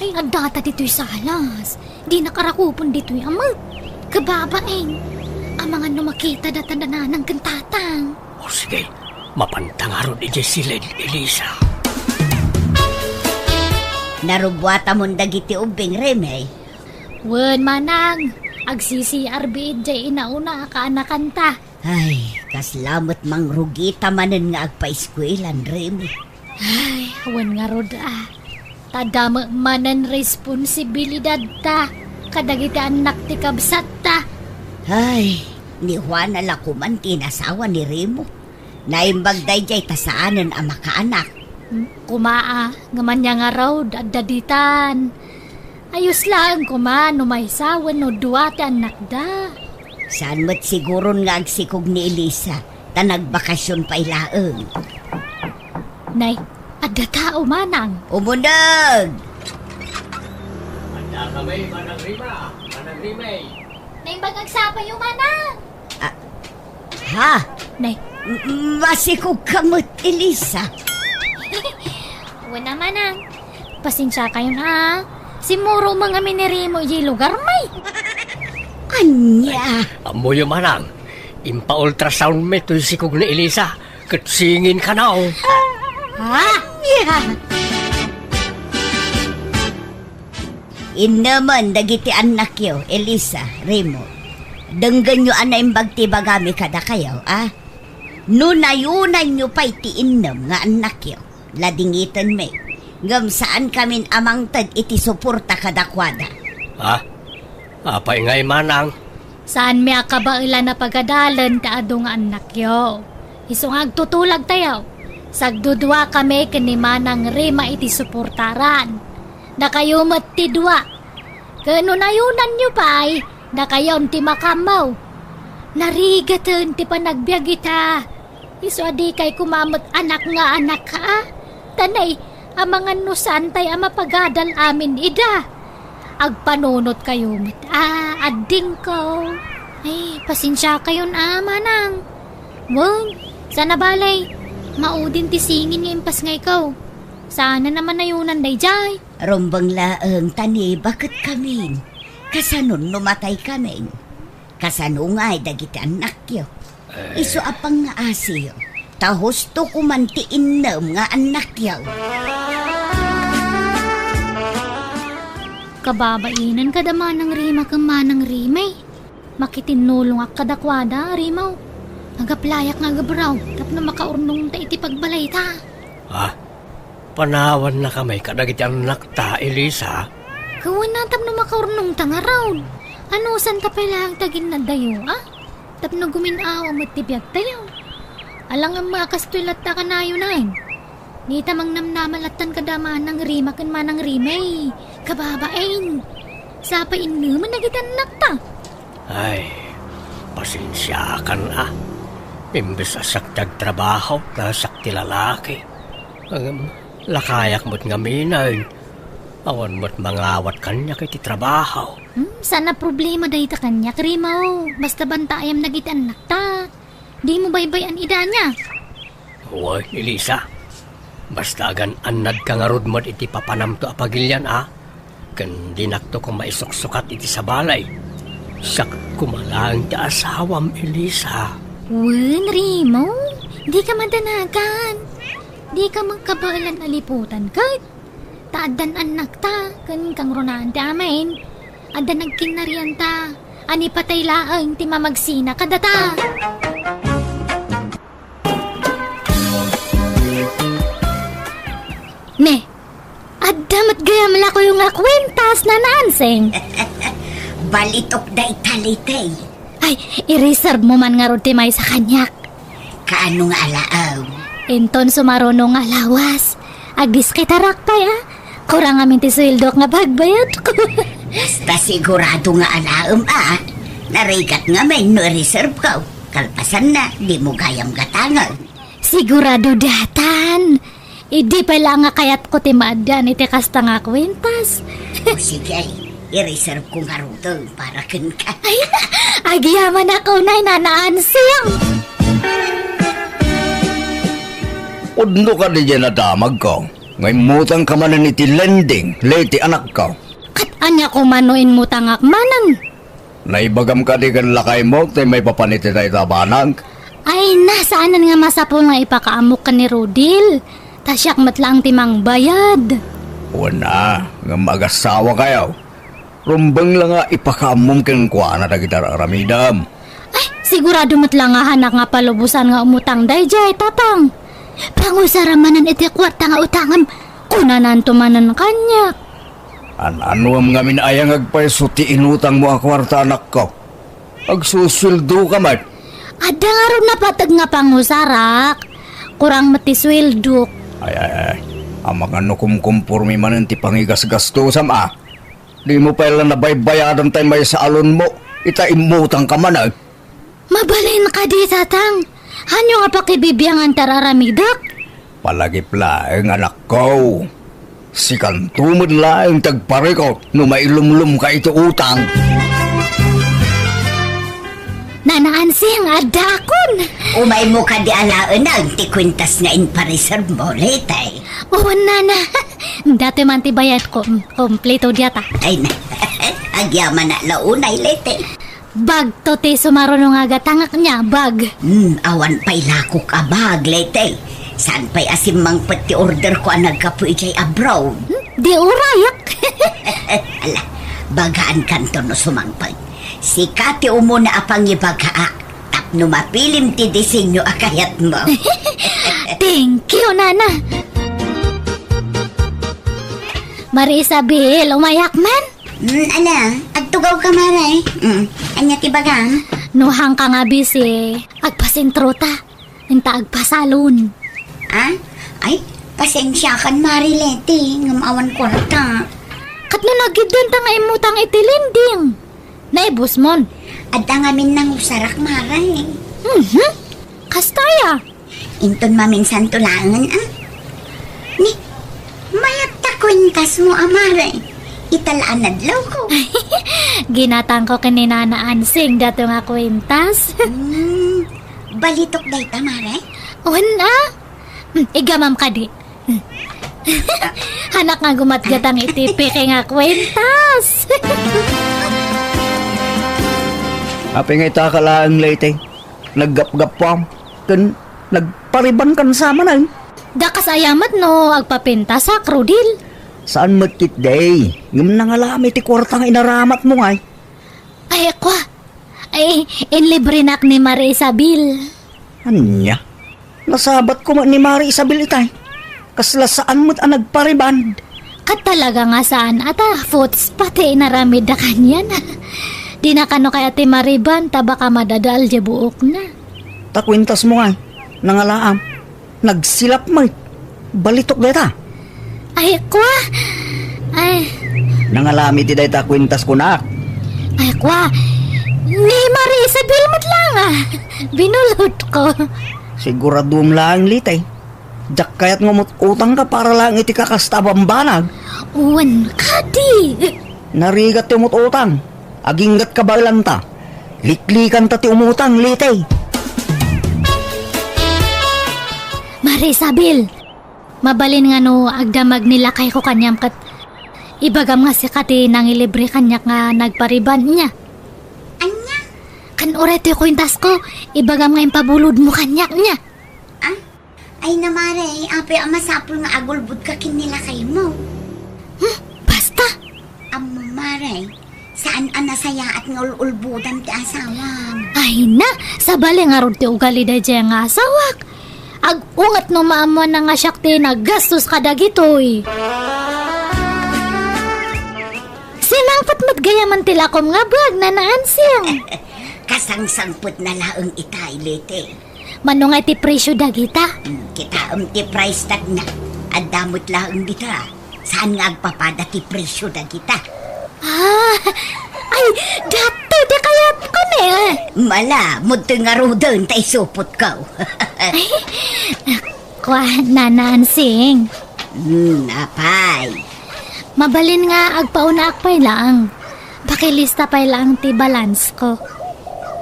ay, addata ditoy salas. Dinak arakupen ditoy a met. Kababain. Amangan no makita data da nanang ken tatang. O sige, mapanta ngarud idiay siled, Elisa. Narubbuatamon dagiti ubbing, Reme. Wen, manang, agsi-C R B idiay inauna a kaanakanta. Ay, kasla met mangrugita manen nga agpaeskuelan, Remy. Ay, wen ngarud a. Ta adda met manen responsibilidadta kadagiti annak ti kabsatta. Ay, ni Juana la koman ti inasawa ni Remo. Naimbag daydiay ta saanen a makaanak. Koma a, ngem ania ngarud, adda ditan. Ayos laeng koma no maysa wenno dua ti annakda. Saan met siguron nga agsikog ni Elisa, ta nagbakasyon pay laeng. Nay, adda tao, manang. Umuneg! Adda kami, Manang Rima, Manang Rimay. Naimbag agsapayo, manang. Ah, ha? Nay. M-, masikog ka met, Elisa. Wen a, manang. Pasensiakayon a. Simmuro met ngamin ni Remo idiay lugarmi. Ania? Ammoyo, manang. Impa-ultrasoundmi toy sikog ni Elisa. Ket singin kano. Ha? Ania? Innemen dagiti annakyo, Elisa, Remo. Denggenyo a naimbag ti ibagami kadakayo, a? No nayunanyo pay ti innem nga annakyo, ladingitenmi. Ngem saankamin a mangted iti suporta kadakuada. Ah, apay ngay, manang? Saanmi a kabaelan a pagadalen ti adu nga annakyo. Isu nga agtutulagtayo, sagduduakami ken ni Manang Rima iti suportaran. Dakayo met ti dua. Ken no nayunanyo pay, dakayon ti makaammo. Narigaten ti panagbiag ita. Isu a dikay koma met anak nga anak, a? Tanay, amangan no saantay a mapagadal amin ida. Agpanunotkayo met, a, addingko. Ay, pasensiakayon a, manang. Wen, sana balay, maudin ti singin nga impasngayko. Saan a manayunan daydiay. Rumbeng laeng ta ni baket kamin. Kasano no matay kamin? Kasano ngay dagiti annakyo? Isu a pangngaasiyo, ta husto koman ti innem nga annakyo. Kababainen kada Manang Rima ken Manang Rimay. Makitinnulongak kadakuada, Rimaw. Agaplayak nga agabraw tapno makaurnongta iti pagbalayta. Ah, panawannakami kadagiti annakta, Elisa? Kawana tapno makaurnongta ngarud. Anusanta pay laeng ti aginnadtayo, a? Tapno gumin-aw met ti biagtayo. Ala ngem a kastoy latta kanayon. Dita mangnamnama lattan kada Manang Rima ken Manang Rimay. Kababain. Sapay innemen dagiti annakta. Ay, pasensiakan a. Imbes a siak ti agtrabaho, ta siak ti lalaki. Ngem, lakayak met ngamin. Awan met mangawat kaniak iti trabaho. Hmm, saan a problema dayta kaniak, Rimaw. Basta bantaayam dagiti annakta. Dimo baybay-an ida ania. Wen, Elisa. Basta agan-annadka ngarud met iti papanamto a pagilian a, ken dinakto koma isuksukat iti sabali. Siak koma laeng ti asawam, Elisa. Wen, Rimaw, dika madanagan. Dika met kabaelan a liputan ket. Ta addan annakta, ken kangrunaan ti amin. Addan agkinnarianta, a ni patay laeng ti mamagsina kadata. Ne, adda met gayam la kayo nga kuentas, Nana Ansing. Balitok dayta, Leytey. Ay, i-reserve mo man ngarud ti maysa kaniak. Kaano nga alaem? Inton sumaruno nga lawas, agdiskitarak pay a. Kurang amin ti sueldok nga pagbayadko. Basta sigurado nga alaem a. Narigat ngamin no i-reserve ko. Kalpasanna, dimo gayam gatangen. Sigurado daytan. Idi pay la nga kayatko ti maaddaan iti kasta nga kuentas. O sige, i-reserve ko ngaruden para kenka. Ay, agyamanak unay, Nana Ansing. Pudno kadi diay nadamagko, nga immutangka manen iti lending, Leytey anakko. Ket ania koma no immutangak manen? Naibagam kadi ken lakaymo ti maipapan iti dayta a banag? Ay, na, saanen nga masapul nga ipakaammok ken ni Rodil. Ta siak met laeng ti mangbayad. Wen a, ngem agasawakayo. Rumbeng la nga ipakaammom kenkuana dagiti ar-aramidem. Ay, sigurado met la nga haanak nga palubosan nga umutang daydiay, Tatang. Pangusaram manen iti kuarta nga utangem, kunananto manen kaniak. An-anuem ngamin aya nga agpayso ti inutangmo a kuarta, anakko? Agsusueldoka met. Adda ngarud napateg nga pangusarak. Kurang met ti sueldok. Ay, ay, ay. Amangan no kumkumpormi manen ti pangigasgastosam a. Dimo pay la nabaybayadan tay maysa a loanmo, ita immutangka manen. Mabalin kadi, Tatang? Ania nga pakibibiangan ti ar-aramidek? Palagip laeng, anakko. Sikanto met laeng ti agparikut no mailumlomka iti utang. Nana Ansing, addaakon! Umaymo kadi alaengen ti kuentas nga inpa-reserve mo, Leytey. Wen, Nana. Datoy man ti bayadko. Kompleto diata. Ay na. Agyamanak la unay, Leytey. Bagto ti sumaruno nga gatangak nia, bag. Hmm, awan pay lakok a bag, Leytey. Saan pay a simmangpet ti orderko a naggapu idiay abroad? Hmm, di urayak. Ala, bagaankanto no sumangpet. Sika ti umuna a pangibagaak tapno mapilim ti disenyo a kayatmo. Thank you, Nana. Marie Isabel, umayak man? Mm, ala, agtugawka, Mare. Mm, ania ti bagam? No, haanka nga bisi, agpasentrota. Inta agpasalon. Ah? Ay, pasensiakan, Mare Leti, ngem awan kuarta. Ket no nagiddan ta nga immutang iti lending, naibusmon? Adda ngamin nangusarak, Mare. Mhm. Kasta aya? Inton maminsanto laengen, ah. Ni, mayat ta kuentasmo a, Mare. Ita la a nadlawko. Ginatangko ken ni Nana Ansing dato nga kuentas. Hmm, balitok dayta, Mare? Wen, ah. Hmm, igamam kadi. Hanak nga gumatgatang iti peke nga kuentas. Apay nga ita ka laeng, Leti? Naggapgappuam ken nagparibankan sa manen. Da kas aya met no agpapintasak, Rodil? Saan met ketdi, ngem nangalaam iti kuarta nga inaramatmo ngay. Ay, kua. Ay, inlibrenak ni Mare Isabel. Ania? Nasabatko met ni Mare Isabel itay. Kasla saan met a nagpariband. Ket talaga nga saan a ta, puts, pati inaramidda kanian. Dina kano kayat ti mariband, ta baka madadael diay buokna. Ta kuentasmo ngay, nangalaam. Nagsilap met. Balitok dayta. Ay, kua. Ay. Nangalaam iti dayta kuentas kunak. Ay, kua. Ni Mare Isabel met laeng, ah. Binulodko. Siguradom laeng, Leti. Diak kayat nga umut-utangka para laeng iti kakasta a bambanag. Wen kadi. Narigat ti umut-utang. Aginggatka baelanta. Liklikanta ti umutang, Leti. Mare Isabel, mabalin nga no agdamag ni lakayko kaniam ket ibagam nga sika ti nangilibre kaniak nga nagpariband, ania? Ania? Ken uray toy kuentasko, ibagam nga impabulodmo kaniak, ania? Ah? Ay, Mare, apay a masapul nga agulbodka ken ni lakaymo? Hmm, basta! Ammo, Mare, saan a nasayaat nga ul-ulbodam ti asawam. Ay na, sabali ngarud ti ugali daydiay nga asawak. Ag-unget no maammoanna nga siak ti naggastos kadagitoy. Sinangpet met gayamen ti lakom nga bag, Nana Ansing. Kasangsangpetna laeng itay, Leti. Mano nga ti presyo dagita? Hmm, kitaem ti price tagna. Adda met laeng dita. Saan nga agpapada ti presyo dagita? Ah, ay, datoy ti kayatko ne. Mala, mudtoy ngaruden ta isupotko. Ay, kua, Nana Ansing. Hmm, apay. Mabalin nga agpaunaak pay laeng. Pakilista pay laeng ti balance ko.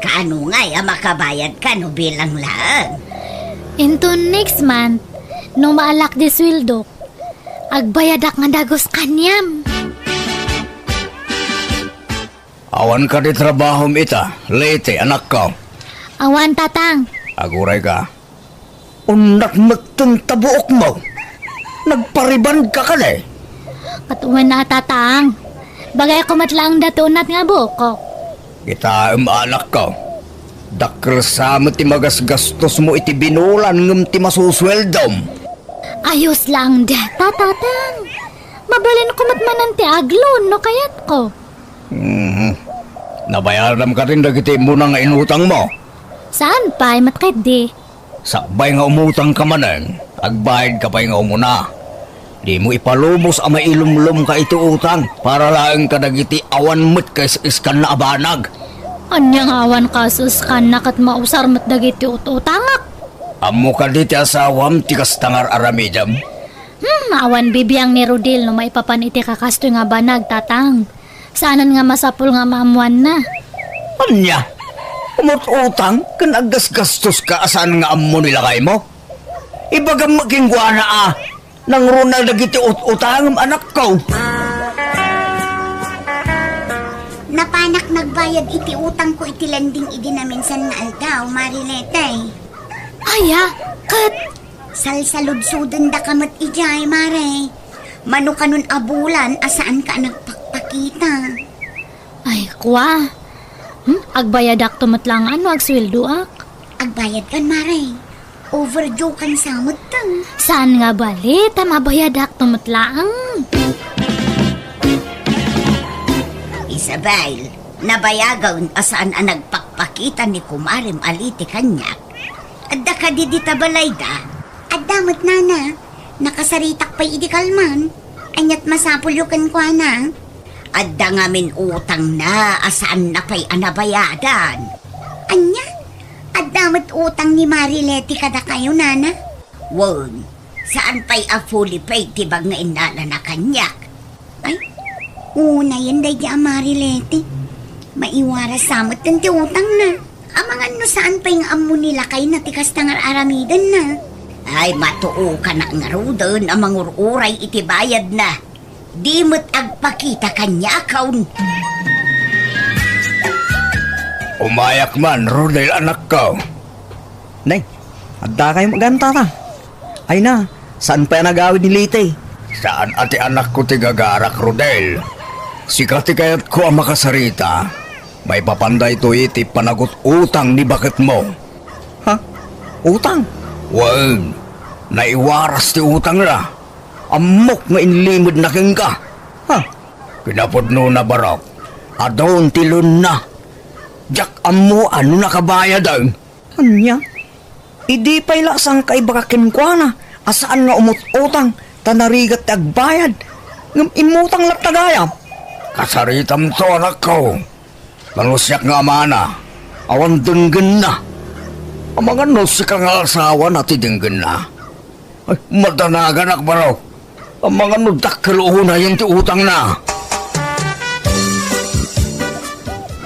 Kaano ngay a makabayadka no bilang laeng? Inton next month, no maalak di sueldok, agbayadak nga dagus kaniam. Awan kadi trabahom ita, Leti, anakko? Awan, Tatang. Agurayka. Unnak metten ta buokmo. Nagparibandka kadi? Ket wen a, Tatang. Bagayko met laeng datoy unat nga buokko. Kitaem, anakko. Dakkel sa met ti magasgastosmo iti binulan ngem ti masusueldom. Ayos laeng dayta, Tatang. Mabalinko met manen ti agloan no kayatko. Mhm. Nabayaram kadin dagiti immuna nga inutangmo? Saan pay met ketdi. Sakbay nga umutangka manen, agbayadka pay nga umuna. Dimo ipalubos a mailumlomka iti utang para laeng kadagiti awan met kaisiskanna a banag. Ania nga awan kaisiskanna ket mausar met dagiti ut-utangak? Ammo kadi ti asawam ti kasta nga ar-aramidem? Hmm, awan bibiang ni Rodil no maipapan iti kakastoy nga banag, Tatang. Saanen nga masapul nga maammoanna. Ania? Umut-utang ken aggasgastoska a saan nga ammo ni lakaymo? Ibagam met kenkuana a nangruna dagiti ut-utangem, anakko. Napanak nagbayad iti utangko iti lending idi naminsan nga aldaw, Mare Leti. Aya, ket? Salsaludsodendaka met idiay, Mare. Mano kanon a bulan a saanka a nagpakpaki. Ita. Ay, kua. Hmm? Agbayadakto met laeng no agsueldoak. Agbayadkan, Mare. Overdue kan sa metten. Saan nga bali, ta mabayadakto met laeng. Isabel, nabayagen a saan a nagpakpakita ni kumarem a Leti kaniak. Adda kadi dita balayda? Adda met, nana. Nakasaritak pay idi kalman. Aniat masapulyo kenkuana? Adda ngamin utangna a saanna pay a nabayadan. Ania? Adda met utang ni Mari Leti kadakayo, nana? Wen, saan pay a fully paid ti bag nga innalana kaniak. Ay, unayen daydi a Mari Leti. Maiwaras sa metten ti utangna. Amangan no saan pay nga ammo ni lakayna ti kasta nga ar-aramidenna. Ay, matuokanak ngaruden a mangur-uray iti bayadna. Di met agpakita kaniakon. Umayak man, Rodel, anakko. Nay, adda kayo maganta ta. Ay na, saan pay a nagawid ni Liti? Saan a ti anakko ti gagarak, Rodel. Sika ti kayatko a makasarita. Maipapan daytoy iti panagut-utang ni baketmo. Ha? Utang? Wen, naiwaras ti utangna. Ammok nga inlimedna kenka. Ha? Kinapudnona, barok. Adun ti loanna. Diak ammo a no nakabayaden. Ania? Idi pay la sangka ibaga kenkuana a saan nga umut-utang ta narigat ti agbayad, ngem immutang latta gayam. Kasaritamto, anakko. Mano siak nga amana, awan denggenna. Amangan no sika nga asawana ti denggenna. Ay, madanaganak, barok. Amangan no dakkel unayen ti utangna.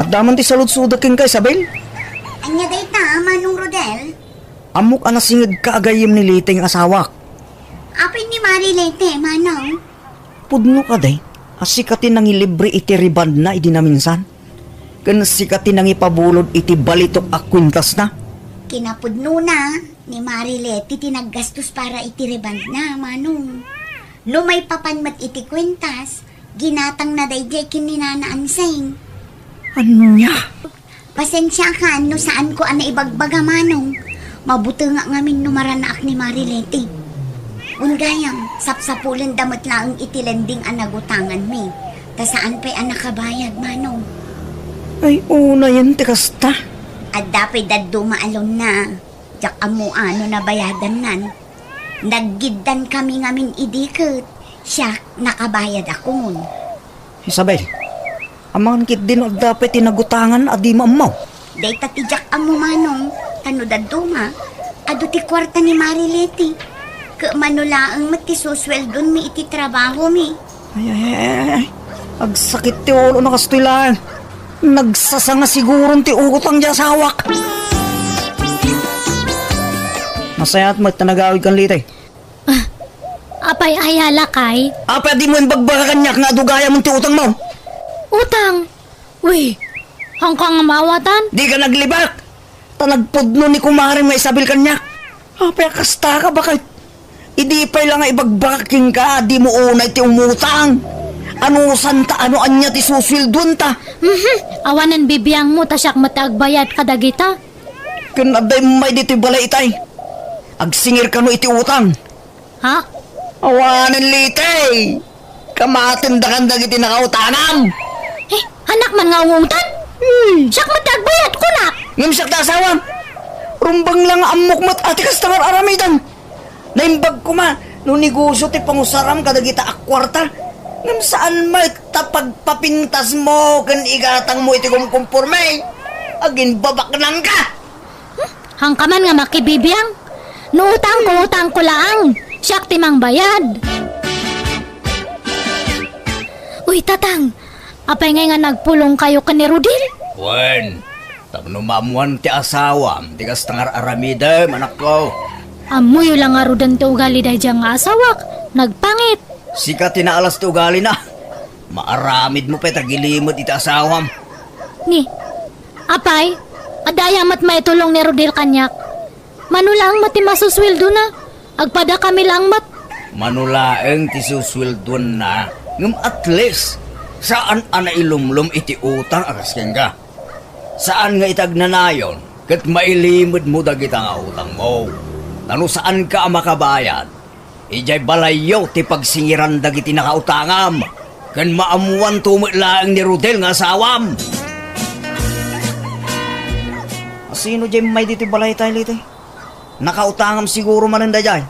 Adda man ti saludsodek kenka, Isabel? Ania dayta, Manong Rodel? Ammok a nasingedka a gayyem ni Liti nga asawak. Apay ni Mari Liti, Manong? Pudno kadi a sika ti nangilibre iti rebondna idi naminsan? Ken sika ti nangipabulod iti balitok a kuentasna? Kinapudnona, ni Mari Leti ti naggastos para iti rebondna, Manong. No maipapan met iti kuentas, ginatangna daydiay ken ni Nana Anseng. Ania? Pasensiakan no saanko a naibagbaga, Manong. Mabutengak ngamin no maranaak ni Mari Leti. Wen gayam, sapsapulenda met laeng iti lending a nagutanganmi. Ta saan pay a nakabayad, Manong. Ay, unayen ti kasta. Adda pay dadduma a loanna. Diak ammo a no nabayadannan. Naggiddan kami ngamin idi ket siak nakabayadakon. Isabel, amangan ketdi no adda pay ti nagutangan a di maammo. Dayta ti diak ammo, Manong, ta no dadduma, adu ti kuarta ni Mari Leti. Ket mano laeng met ti susueldonmi iti trabahomi. Ay, ay, ay, ay, ay. Agsakit ti ulona kastoy laeng. Nagsasanga siguron ti utang ti asawak. Nasayaat met ta nagawidkan, Liti. Ah, apay, aya lakay? Apay a dimo imbagbaga kaniak nga adu gayam ti utangmo? Utang? Uy, haanka nga maawatan? Dika naglibak! Ta nagpudno ni kumarem nga Isabel kaniak. Apay a kastaka, baket? Idi pay la nga ibagbagak kenka, dimo unay ti umutang. Anusanta, ano ania ti susueldoenta? Mhm, awanen bibiangmo ta siak met ti agbayad kadagita. Ken adda immay ditoy balay itay. Agsingir kano iti utang. Ha? Awanen, Liti! Kamatendakan dagiti nakautangam! Eh, anak man nga ungutan? Hmm. Siak met ti agbayad, kunak! Ngem siak ti asawam. Rumbeng la nga ammok met a ti kasta nga ar-aramidem. Naimbag koma no negosio ti pangusaram kadagita a kuarta. Ngem saan met ta pagpapintasmo ken igatangmo iti kumkumporme. Aginbabaknangka! Hmm? Haanka man nga makibibiang? No utangko, utangko laeng. Siak ti mangbayad. Uy, Tatang, apay ngay nga nagpulongkayo ken ni Rodel? Wen, tapno maammoan ti asawam ti kasta nga ar-aramidem, anakko. Ammoyo la ngaruden ti ugali daydiay nga asawak. Nagpangit. Sika ti naalas ti ugalina. Maaramidmo pay ta gilimed iti asawam. Ni, apay, adda aya met maitulong ni Rodel kaniak? Mano laeng met ti masusueldona? Agpadakami laeng met. Mano laeng ti susueldoanna, ngem at least, Saan a nailumlom iti utang a kas kenka. Saan nga iti agnanayon ket mailimedmo dagita nga utangmo. Ta no saanka a makabayad, idiay balayyo ti pagsingiran dagiti nakautangam, ken maammoanto met laeng ni Rodel nga asawam. Asino diay immay ditoy balaytayo, Liti? Nakautangam siguro manen daydiay.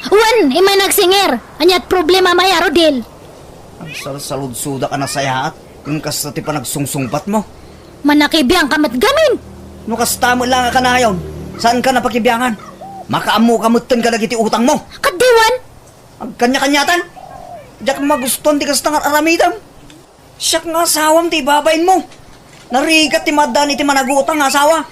Wen, immay nagsingir. Ania't problema, Maya, Rodel? Agsalsaludsodak a nasayaat, ken kasta ti panagsungsungbatmo. Manakibiangka met gamin. No kasta met la nga kanayon, saanka a pakibiangan? Makaammoka metten kadagiti utangmo. Ket diwan? Agkaniakaniatan? Diak magustuan ti kasta nga aramidem. Siak nga asawam ti ibabainmo. Narigat ti maaddaan iti managutang nga asawa.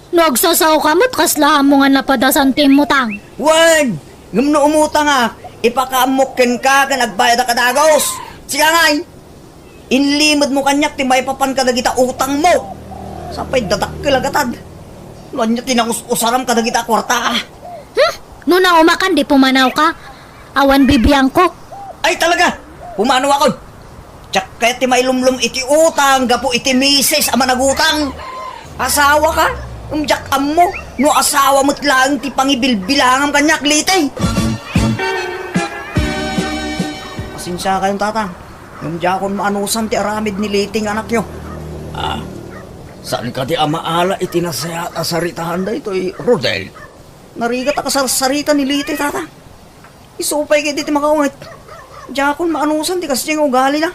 No agsasaoka met, kasla ammo nga napadasan ti immutang. Wen, ngem no umutangak, ipakaammok kenka ken agbayadak a dagus. Sika ngay, inlimedmo kaniak ti maipapan kadagita utangmo. Sapay dadakkel a gatad. No ania ti nangus-usaram kadagita a kuarta, a? Hmm? No naumakan, di pumanawka. Awan bibiangko. Ay, talaga! Pumanawakon! Diak kayat ti mailumlom iti utang gapu iti misis a managutang. Asawaka? Ngem diak ammo no asawa met laeng ti pangibilbilangam kaniak, Liti. Pasensiakayon, Tatang. Ngem diakon maanusan ti aramid ni Liti nga anakyo. Ah, saanka ti amaala iti nasayaat a saritaan daytoy, Rodel? Narigat a kasarsarita ni Liti, Tatang. Isu pay ket iti makaunget. Diakon maanusan ti kasdiay nga ugalina.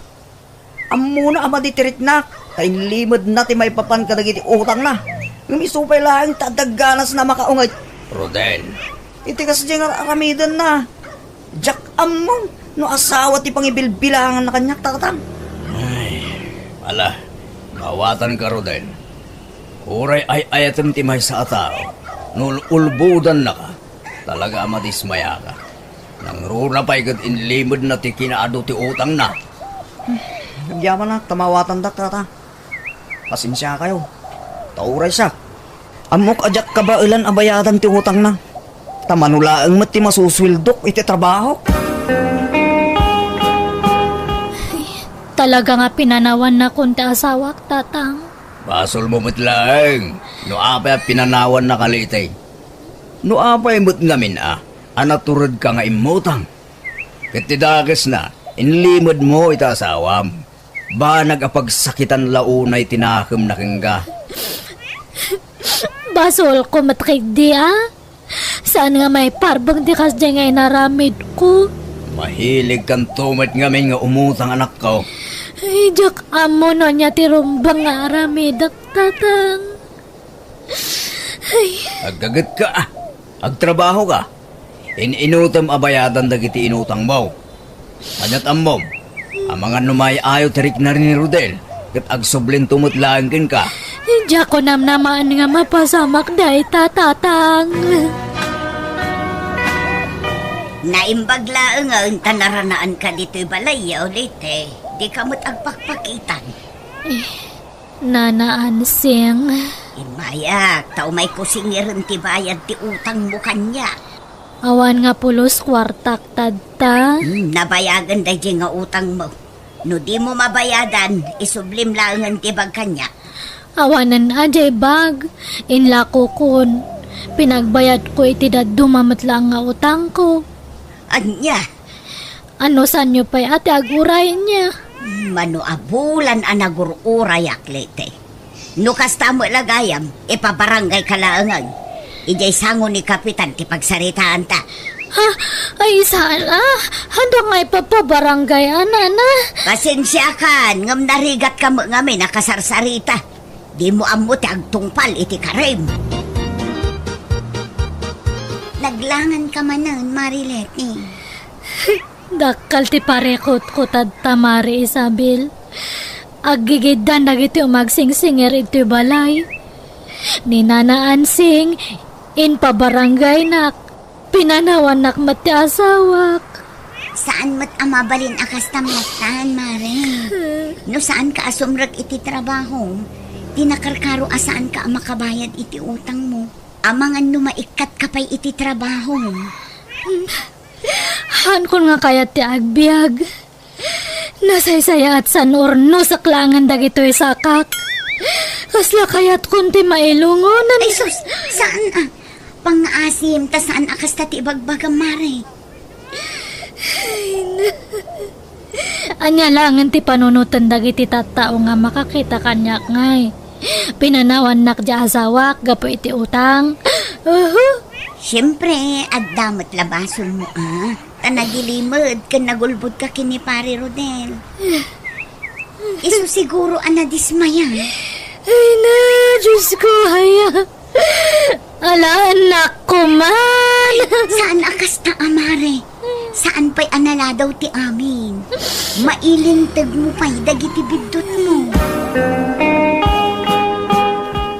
Ammona a madi ti riknak, ta inlimedna ti maipapan kadagiti utangna. Ngem isu pay laeng ta adda ganasna a makaunget. Rodel. Iti kasdiay nga ar-aramidenna, diak ammo no asawa ti pangibilbilanganna kaniak, Tatang. Ay, ala, maawatanka, Rodel. Uray ay-ayatem ti maysa a tao, no ul-ulbodannaka, talaga a madismayaka. Nangruna pay ket inlimedna ti kinaadu ti utangna. Agyamanak ta maawatandak, Tata. Pasensiakayo. Ta uray siak, ammok a diak kabaelan a bayadan ti utangna. Ta mano laeng met ti masusueldok iti trabahok. Talaga nga pinanawannakon ti asawak, Tatang. Basolmo met laeng no apay a pinanawannaka, Liti. No apay met ngamin a, a naturedka nga immutang. Ket ti dakesna, inlimedmo iti asawam. Banag a pagsakitan la unay ti nakemna kenka. Basolko met ketdi a. Saan nga maiparbeng ti kasdiay nga inaramidko. Mahiligkanto met ngamin nga umutang, anakko. Ay, diak ammo no ania ti rumbeng nga aramidek, Tatang. Ay. Aggagetka, a. Agtrabahoka. In-inutem a bayadan dagiti inutangmo. Ania't ammom, amangan no maay-ayo ti rikna ni Rodel, ket agsublinto met laeng kenka. Diak namnamaen nga mapasamak dayta, Tatang. Naimbag laengen ta naranaanka ditoy balay, Liti. Dika met agpakpakitan. Eh, Nana Ansing. Immayak, ta umayko singiren ti bayad ti utangmo kaniak. Awan nga pulos kuartak tadta. Hmm, nabayagen daydiay nga utangmo. No dimo mabayadan, isublim laengen ti bag kaniak. Awanen a diay bag. Inlakokon. Pinagbayadko iti dadduma met laeng nga utangko. Ania? Anusanyo pay a ti aguray niya? Mano a bulan a nagur-urayak, Liti. No kasta met la gayam, ipabarangayka laengen. Idiay sango ni Kapitan ti pagsaritaanta. Ha? Ay, saan a? Haanda nga ipapabarangay a, Nana. Pasensiakan, ngem narigatka met ngamin a kasarsarita. Dimo ammo ti agtungpal iti karim. Naglanganka manen, Mari Leti. Dakkel ti parikutko tadta, Mari Isabel. Aggigiddan dagiti umagsingsingir iti balay. Ni Nana Ansing, impabarangaynak. Pinanawannak met ti asawak. Saan met a mabalin a kasta met, Mare. No saanka a sumrek iti trabahom, ti nakarkaro a saanka a makabayad iti utangmo. Amangan no maikkatka pay iti trabahom. Haankon nga kayat ti agbiag. Nasaysayaat san urnosek laengen dagitoy sakak. Kasla kayatkon ti mailungon. Ay, sus! Saan a? Pangngaasim, ta saan a kasta ti ibagbagam, Mare. Ania laengen ti panunoten dagiti tattao nga makakita kaniak ngay? Pinanawannak diay asawak gapu iti utang. Uhu. Siempre, adda met la basolmo a. Ta nagilimed ken nagulbodka ken ni Pare Rodel. Isu siguro a nadismaya. Ay na, Diyos ko, aya. Ala, anak ko man. Saan a kasta a, Mare? Saan pay a naladaw ti amin? Mailinteg mo pay dagiti biddutmo.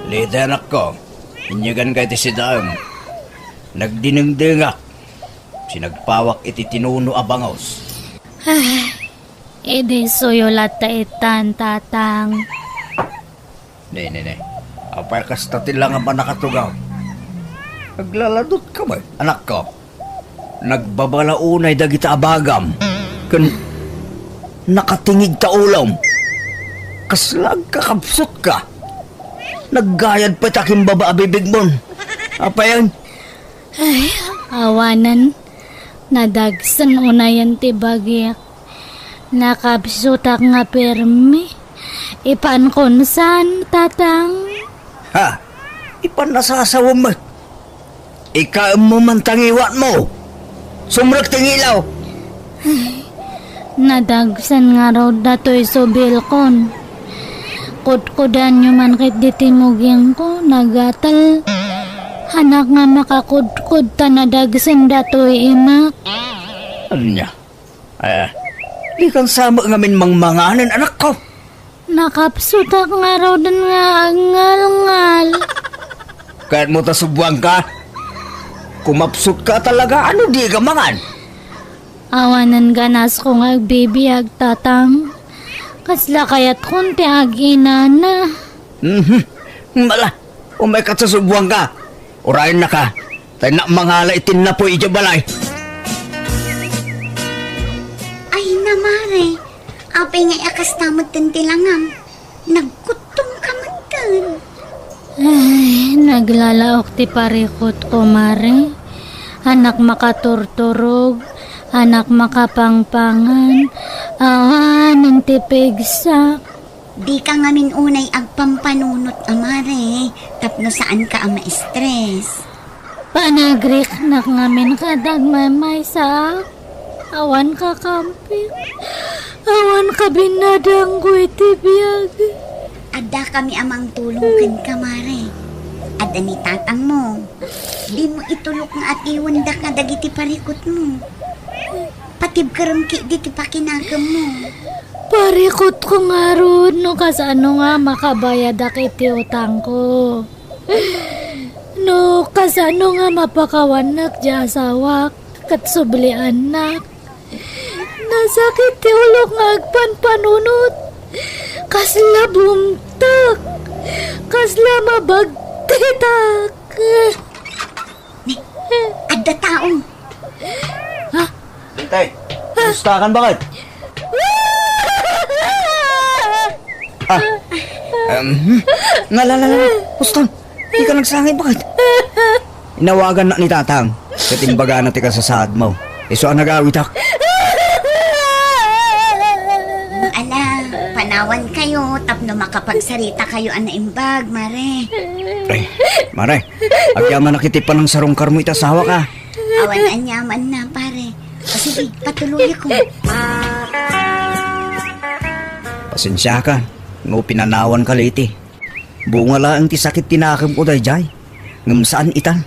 Leti, anakko, inyeganka iti sidaem. Nagdinengdengak. Sinagpawak iti tinuno a bangus. Ay, idi suyo latta itan, Tatang. Ne, ne, ne. Apay kasta ti langam a nakatugaw? Aglaladutka met, anakko. Nagbabala unay dagiti abagam. Ken nakatingig ta ulom. Kasla agkakabsutka. Naggayad pay ta kimbaba a bibigmon. Apayen? Ay, awanen. Nadagsen unayen ti bagik. Nakabsutak nga permi. Ipankon san, Tatang? Ha? Ipan nasasawem met. Ikaemmo man ta ngiwatmo. Sumrek ti ngilaw. Ay, nadagsen ngarud datoy subilkon. Kudkudanyo man ketdi ti mugingko, nagatel. Anak nga makakudkod ta nadagsen datoy imak. Ania? Eh, dikan sa met ngamin mangmanganen, anakko. Nakapsutak ngaruden nga agngalngal. Kayatmo ta subuanka? Kumapsutka talaga, ano di ka mangan? Awanen ganasko nga agbibiag, Tatang. Kasla kayatkon ti aginana. Mhm. Mala, umayka ta subuanka. Urayennaka, ta innak mangala iti napuy idiay balay. Ay na, Mare. Apay ngay a kasta metten ti langam? Nagkuttongka metten. Ay, naglalaok ti parikutko, Mare. Anak makaturturog, anak makapangpangan, awanen ti pigsa. Dika ngamin unay agpampanunot a, Mare, tapno saanka a ma-stress. Panagriknak ngamin ket agmaymaysaak. Awan kakampik. Awan kabinnadangko iti biag. Addakami a mangtulong kenka, Mare. Adda ni tatangmo. Dimo itulok nga atiwendaka dagiti parikutmo. Patibkerem ketdi ti pakinakemmo. Parikutko ngarud no kasano nga makabayadak iti utangko. No kasano nga mapakawannak ti asawak ket subliannak. Nasakit ti ulok nga agpanpanunot. Kasla bumtak. Kasla mabagtitak. Ni, adda tao. Ha? Bintay, kumusta kan bakit? Ah, um, hmm. Nga, la, la, la, la. Kumusta? Di ka nagsangit, bakit? Inawagan na ni Tatang. Ket imbagana ti kasasaad mo. Isu a nagawitak. Ala, panawan kayo, tapno makapagsarita kayo a naimbag, Mare. Ay, Mare, agyamanak iti panangsarungkarmo iti asawak. Awan aniamanna, pare. O sige, patuloyko. Pasensiaka, no pinanawanka, Leti. Bunga laeng ti sakit ti nakemko daydiay, ngem saan itan.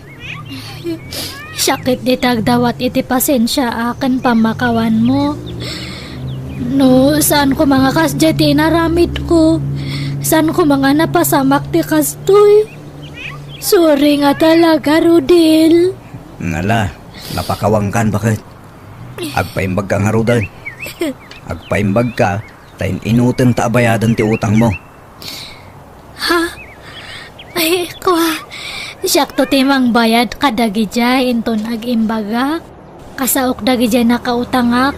Sakit dita agdawat iti pasensiaak ken pammakawanmo. No, saan koma nga kasdiay ti inaramidko. Saan koma nga napasamak ti kastoy. Sorry nga talaga, Rodel. Ngala, napakawankan, bakit? Agpaimbagka ngaruden. Agpaimbagka, ta in-inutenta a bayadan ti utangmo. Ha? Ay, kua, siakto ti mangbayad kadagidiay inton agimbagak. Kasaok dagidiay nakautangak.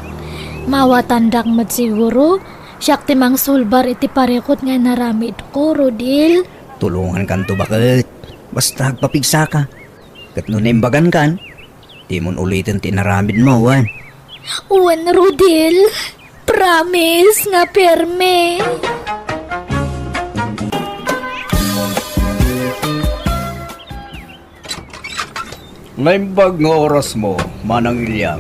Mawatandak met siguro. Siak ti mangsulbar iti parikut nga inaramidko, Rodel. Tulongankanto baket. Basta agpapigsaka. Ket no naimbagankan, dimon uliten ti inaramidmo, wen? Wen, Rodel. Promise nga perme. Naimbag nga orasmo, Manang Ilyang.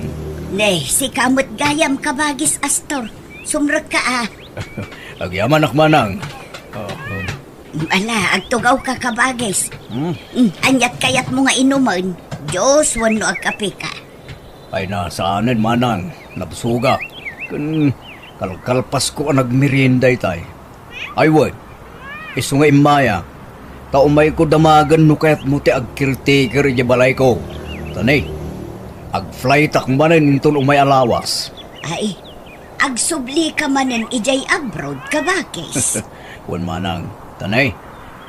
Ne, sika met gayam, Kabagis Astor. Sumrekka, a. Agyamanak, Manang. Ah, Ala, agtugawka, Kabagis. Hmm? Hmm, aniat kayatmo nga inumen? Juice wenno agkapeka? Ay na, saanen, Manang. Nabsogak. Ken kalkalpasko a nagmerienda itay. Ay wen, isu nga immayak, ta umayko damagen no kayatmo ti agcaretaker idiay balayko. Ta ne, agflightak manen inton umay a lawas. Ay, agsublika manen idiay abroad, Kabagis? Wen, Manang. Ta ne,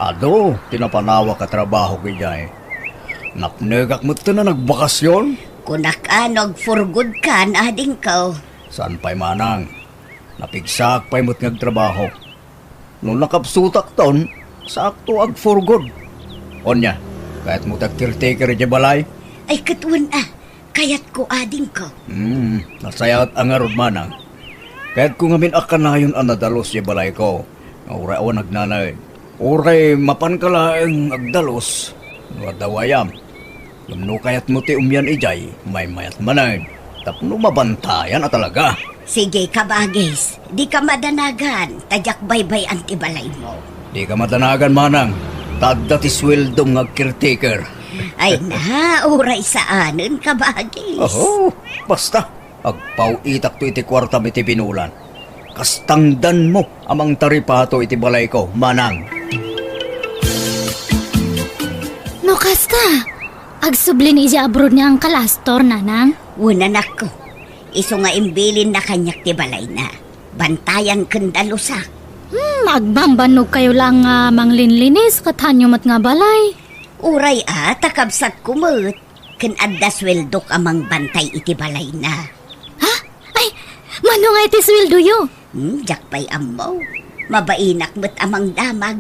adu ti napanawak a trabahok idiay. Napnekak metten a nagbakasyon. Kunak a no agforgodkan, adingko. Saan pay, Manang. Napigsaak pay met nga agtrabaho. No nakabsutakton, saakto agforgod. Ania, kayatmo ti agcaretaker idiay balay? Ay, ket wen a, kayatko, adingko. Hmm, nasayaat a ngarud, Manang. Kayatko ngamin a kanayon a nadalus idiay balayko. Nga uray awan agnanaed. Uray mapanka laeng agdalus, no adda gayam. Ngem no kayatmo ti umian idiay, maymayat manen, tapno mabantayan a talaga. Sige, Kabagis, dika madanagan, ta diak baybay-an ti balaymo. Dika madanagan, Manang, ta adda ti sueldom nga agcaretaker. Ay na, uray saanen, Kabagis. Oho, basta. Agpaw-itakto iti kuartam iti binulan. Kas tangdanmo a mangtaripato iti balayko, Manang. No kasta, agsubli ni idiay abroad ni Uncle Astor, Nanang? Wen, anakko. Isu nga imbilinna kaniak ti balayna. Bantayan ken dalusak. Hmm, agbambannog kayo lang nga manglinlinis ket haanyo met nga balay. Uray a, ta kabsatko met. Ken adda sueldok a mangbantay iti balayna. Ha? Ay, mano nga iti sueldoyo? Hmm, diak pay ammo. Mabainak met a mangdamag.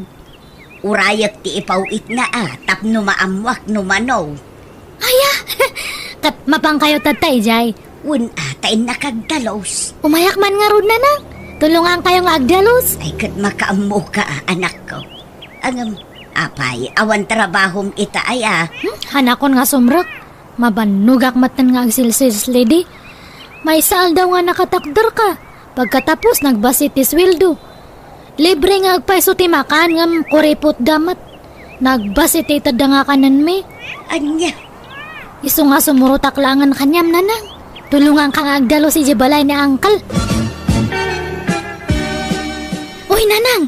Urayek ti ipaw-itna a tapno maammoak no mano. Aya, ket mapankayo tatta idiay? Wen a, ta innak agdalus. Umayak man ngarud, Nanang. Tulongankayo nga agdalus. Ay, ket makaammoka a, anakko. Ngem, apay, awan trabahom ita aya? Hmm? Hanakon nga sumrek. Mabannogak metten nga agsilsilslidi. Maysa aldaw nga nakatakderka. Pagkatapos, nagbasi ti sueldo. Libre nga agpayso ti makan, ngem kuripotda met. Nagbasi ti itedda nga kanenmi. Ania? Isu nga sumurotak laengen kaniam, Nanang. Tulonganka nga agdalus idiay balay ni Uncle. Uy, Nanang!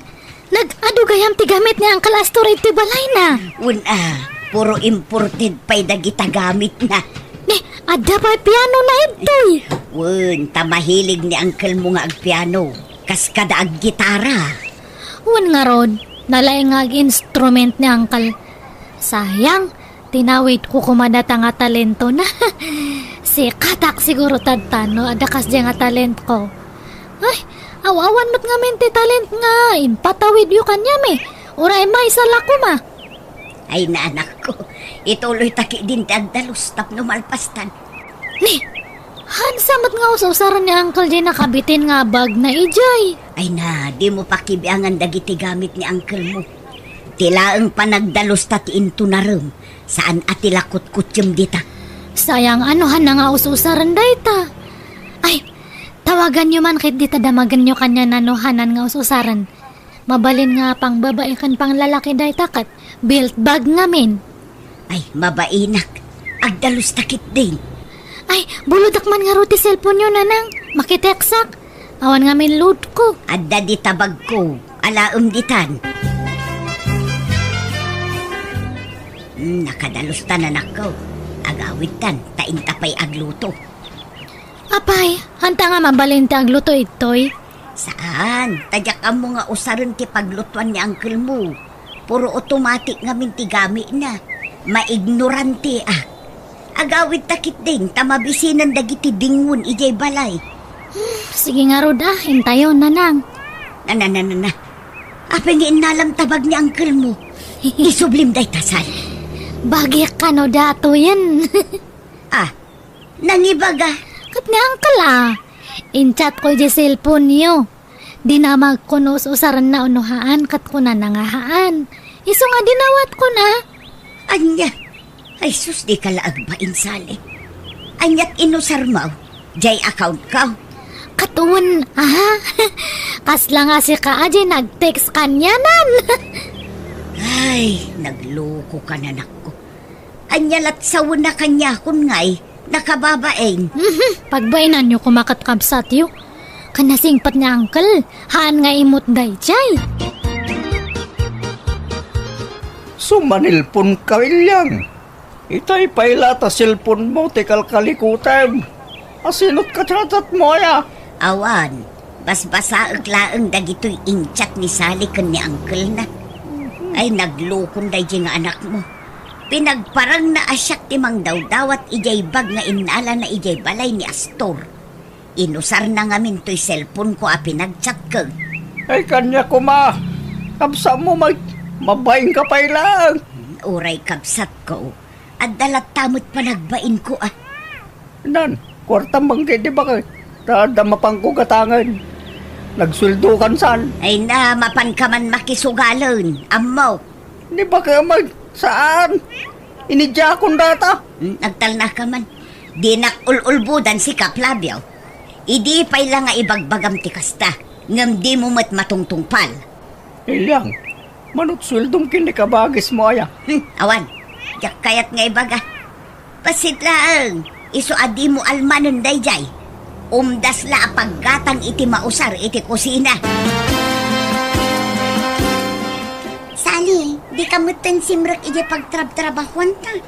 Nag-adu gayam ti gamit ni Uncle Astor iti balayna. Wen a, puro imported pay dagita gamitna. Ni, adda pay pianona ditoy. Wen, ta mahilig ni uncle mo nga agpiano. Kas kada aggitara. Wen ngarud, nalaing nga ag-instrument ni Uncle. Sayang, tinawidko koma data nga talentona. Sikatak siguro tatta no adda kasdiay nga talentko. Ay, aw-awan met ngamin ti talent nga impatawidyo kaniam, eh. Uray maysa la koma. Ay, na, anakko, ituloyta ketdin ti agdalus tapno malpastan. Ni, haansa met nga us-usaren ni Uncle diay nakabitin nga bagna idiay? Ay na, dimo pakibiangan dagiti gamit ni uncle mo. Ti laeng panagdalusta ti intunarem, saan a ti la kutkutsem dita. Sayang, ano hana nga us-usaren dayta? Ay, tawaganyo man ket dita damagenyo kaniana no hanan nga us-usaren. Mabalin nga pangbabai ken panglalaki dayta ket built bag ngamin. Ay, mabainak. Agdalusta ketdin. Ay, bulodak man ngarud ti cellphone-yo, Nanang. Makitext-ak. Awan ngamin load-ko. Adda dita bagko. Alaem ditan. Hmm, nakadalustan, anakko. Agawidtan, ta inta pay agluto. Apay, haanta nga mabalin ti agluto ditoy? Saan, ta diak ammo nga usaren ti paglutoan ni uncle mo. Puro automatic ngamin ti gamitna. Maignoranteak. Agawidta ketdin ta mabisinen dagiti dingwen idiay balay. Sige ngarud a, intayon, nanang. Na, na, na, na, na. Apay nga innalam ta bag ni uncle mo? Isublim dayta, Sal. Bagik kano datoyen. Ah, nangibaga. Ket ni uncle a, in-chat ko idiay cellphone-yo. Dinamagko no us-usarenna wenno haan, ket kunana nga haan. Isu nga dinawatko na. Ania? Ay sus, dika la agbain, Sally. Aniat inusarmo? Jay account ko? Ket wen, aha? Kasla nga sika a jay nag-text kanianan. Ay, nagluko ka, nanakko. Ania lat sawen a kaniakon ngay, nakababain. Mhm, pagbainanyo koma ket kabsatyo. Ken nasingpet ni uncle, haan nga imut dayjay. Sumanilpon ka, Ilyang. Itay pay la ta cellphone mo ti kalkalikutem. Asino ti kachat-chat mo aya? Awan, basbasaek laeng dagitoy in-chat ni Sally ken ni uncle na. Ay, naglukon dayjay nga anak mo. Pinagparangna a siak ti mangdawdawat idiay bag nga innalana idiay balay ni Astor. Inusarna ngamin toy cellphone ko a pinagchat ken. Ay, kaniak koma. Kabsat mo, Mike. Mabain ka pay laeng. Uray kabsat ko. Adda latta met panagbain ko, ah. Nan, kuartam bangkit di baket. Ta adda mapanko gatangen. Nagsueldo kan san. Ay na, mapan ka man makisugalen. Ammo. Ni baket met, saan? Inidiakon data. Hmm, nagtalna ka man. Dinak ul-ulbodan si Kap Labio. Idi pay la nga ibagbagam ti kasta, ngem dimo met matungtungpal. Ilyang, manut sueldom ken ni kabagismo aya? Hmm, awan. Diak kayat nga ibaga. Bassit laeng, isu a dimo almanen dayjay. Umdas la a paggatang iti mausar iti kusina. Sally, dika metten simrek idiay pagtrabtrabahuanta.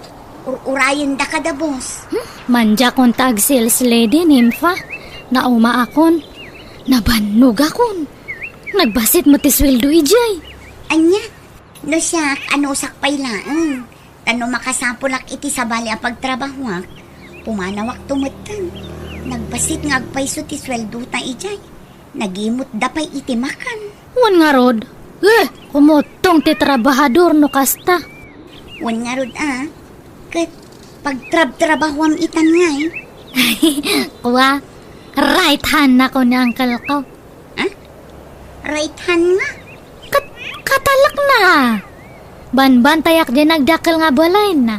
Ur-urayendaka da, boss. Hmm, mandiakon ta ag-sales lady, Nympha. Naumaakon. Nabannogakon. Nagbassit met ti sueldo idiay. Ania? No siak, anusak pay laeng. Ta no makasapulak iti sabali a pagtrabahuak, pumanawakto metten. Nagbassit nga agpayso ti sueldota idiay. Nagimutda pay iti makan. Wen ngarud, eh, kumuttong ti trabahador no kasta. Wen ngarud a, ket pagtrabtrabahuam itan ngay. Kua, right hand nako ni uncle ko. Ha? Right hand nga? Kat-, katalek na. Banbantayak di nagdakkel nga balayna.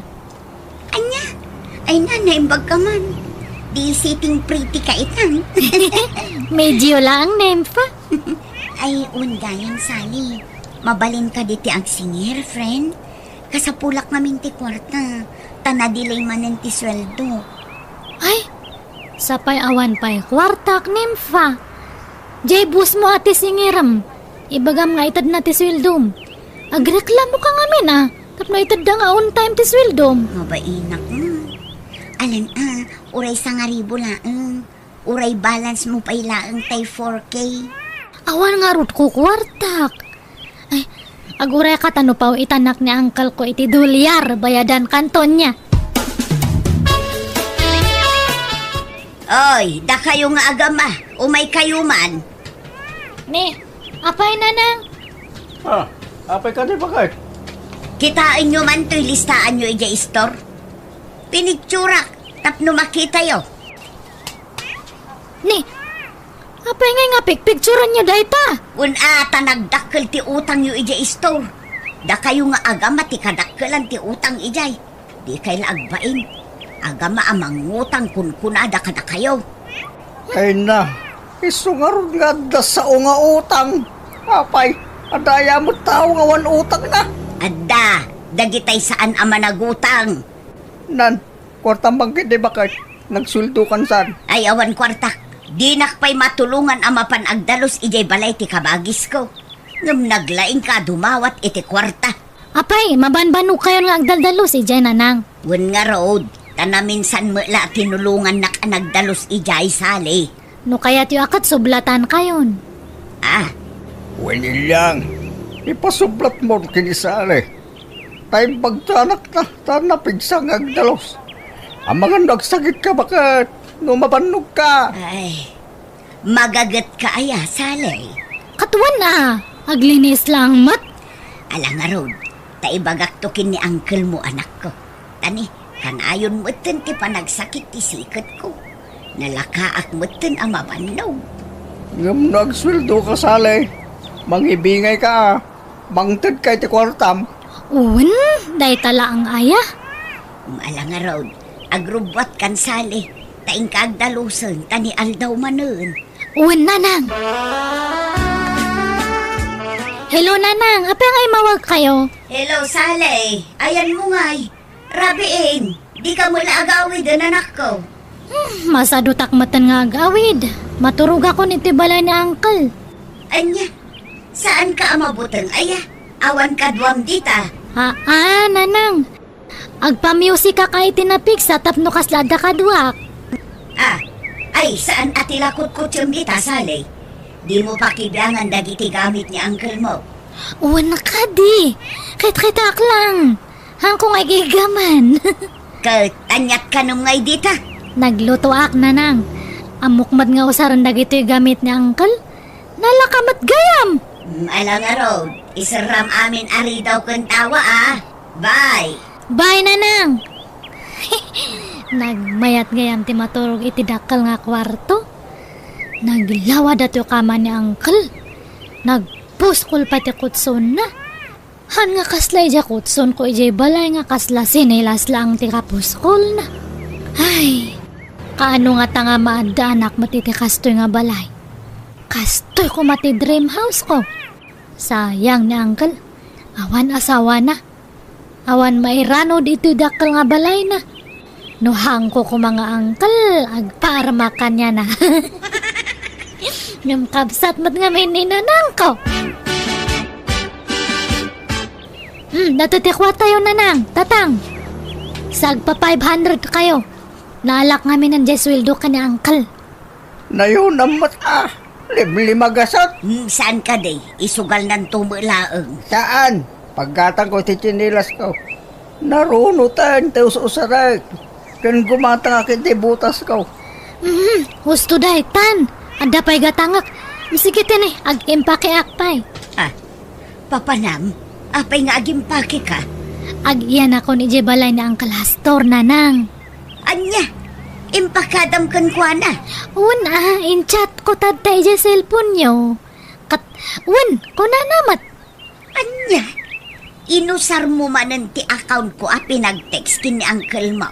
Ania? Ay na, naimbag ka man. Di sitting pretty ka itan. Medyo laang, Nympha. Ay, wen gayam, Sally. Mabalin ka diti agsingir, friend. Kasapulak ngamin ti kuarta. Ta na-delay manen ti sueldo. Ay, sapay awan pay kuartak, Nympha. Jay boss mo a ti singirem. Ibagam nga itedna ti sueldom. Agreklamo ka ngamin a, tapno itedda nga on time ti sueldom. Mabainak mo. Alan a, uray sangaribu laeng. Uray balance mo pay laeng tay four K. Awan ngarud ko kuartak. Ay, aguray ka ta no pao itanak ni uncle ko iti dolyar, bayadan kanton niya. Oy, dakayo nga agama, umay kayo man. Ni, apay, nanang? Ah, apay ka di bakay? Kitaenyo man toy listaanyo idiay istor. Pinicturak, tapno makitayo. Ni, apay ngay nga pikpikturanyo dayta? Wen a, ta nagdakkel ti utangyo idiay istor. Dakayo nga agama ti kadakkelan ti utang idiay. Dikay la agbain. Agama a mangutang kunkunada kadakayo. Ay na, isu ngarud nga adda sao nga utang. Apay, adda aya met tao nga awan utangna? Adda, dagitay saan a managutang. Nan, kuartam bangkit di baket, nagsueldo kan san? Ay, awan kuartak. Dinak pay matulongan a mapan agdalus idiay balay ti kabagisko. Ngem naglaingka a dumawat iti kuarta. Apay, mabanbanogkayon nga agdaldalus idiay, nanang? Wen ngarud, ta naminsan met la a tinulongannak a nagdalus idiay, Sally. No kayatyo a ket sublatankayon. Ah. Wen, Ilyang, ipasublatmo ken ni Sally. Ta imbag ti anakna, ta napigsa nga agdalus. Amangan no agsakitka baket, no mabannogka. Ay, Magagetka aya, Sally? Ket wen a, aglinis laeng met. Ala ngarud, ta ibagakto ken ni uncle mo, anakko. Ta ni, kanayon metten ti panagsakit ti siketko. Nalakaak metten a mabannog. Ngem no agsueldoka, Sally, mangibingayka a. Mangtedka iti kuartam. Wen, dayta laeng aya. Ala ngarud, agrubbuatkan, Sally, ta inka agdalusen, ta ni aldaw manen. Wen, nanang. Hello, nanang. Apay nga immawagkayo? Hello, Sally. Ayanmo ngay. Rabiin, dika met la agawiden, anakko. Hmm, masadutak metten nga agawid. Maturogakon iti balay ni uncle. Ania? Saanka a mabuteng aya? Awan kaduam dita. Aa, nanang. Agpamusikak iti napigsa tapno kasla adda kaduak. Ah, ay, saan a ti la kutkutsem dita, Sally? Dimo pakibiangan dagiti gamit ni uncle mo. Wen kadi. Kitkitaak lang. Haanko nga igigaman. Ket aniat kanem ngay dita? Naglutoak, nanang. Ammok met nga usaren dagitoy gamit ni uncle. Nalaka met gayam. Mm, ala ngarud, iserram amin a ridaw ken tawa a. Bye. Bye, nanang. Nagmayat gayam ti maturog iti dakkel nga kuarto. Naglawa datoy kama ni uncle. Nagpuskol pay ti kutsonna. Haan nga kasla idiay kutsonko idiay balay nga kasla sinelas laeng ti kapuskolna. Ay, kaano ngata nga maaddaanak met iti kastoy nga balay? Kastoy koma ti dream house ko. Sayang ni uncle. Awan asawana. Awan mairanod iti dakkel nga balayna. No haanko koma nga uncle, agpaarmak kaniana. Ngem kabsat met ngamin ni nanangko. Hmm, datoy ti kuartayo, nanang, tatang. Sagpa five hundred kayo. Naalak ngamin diay sueldo ken ni uncle. Nayon, ammat a. Limlimagasat. Hmm, saan kadi? Isugalnanto met laeng. Saan? Paggatangko iti tsinelas ko. Narunoten ti us-usarek. Ken gumatangak iti butas ko. Mhm, husto daytan. Adda pay gatangek. Sige tini, ag-impakeak pay. Ah, papanam, apay nga agimpakeka? Ag-iyanakon idiay balay ni Uncle Astor, nanang. Ania? Impakadam kenkuana? Wen a, in-chat ko tatta idiay cellphone-yo. Ket, wen, kunana met. Ania? Inusarmo manen ti account ko a pinag-text ken ni uncle mo?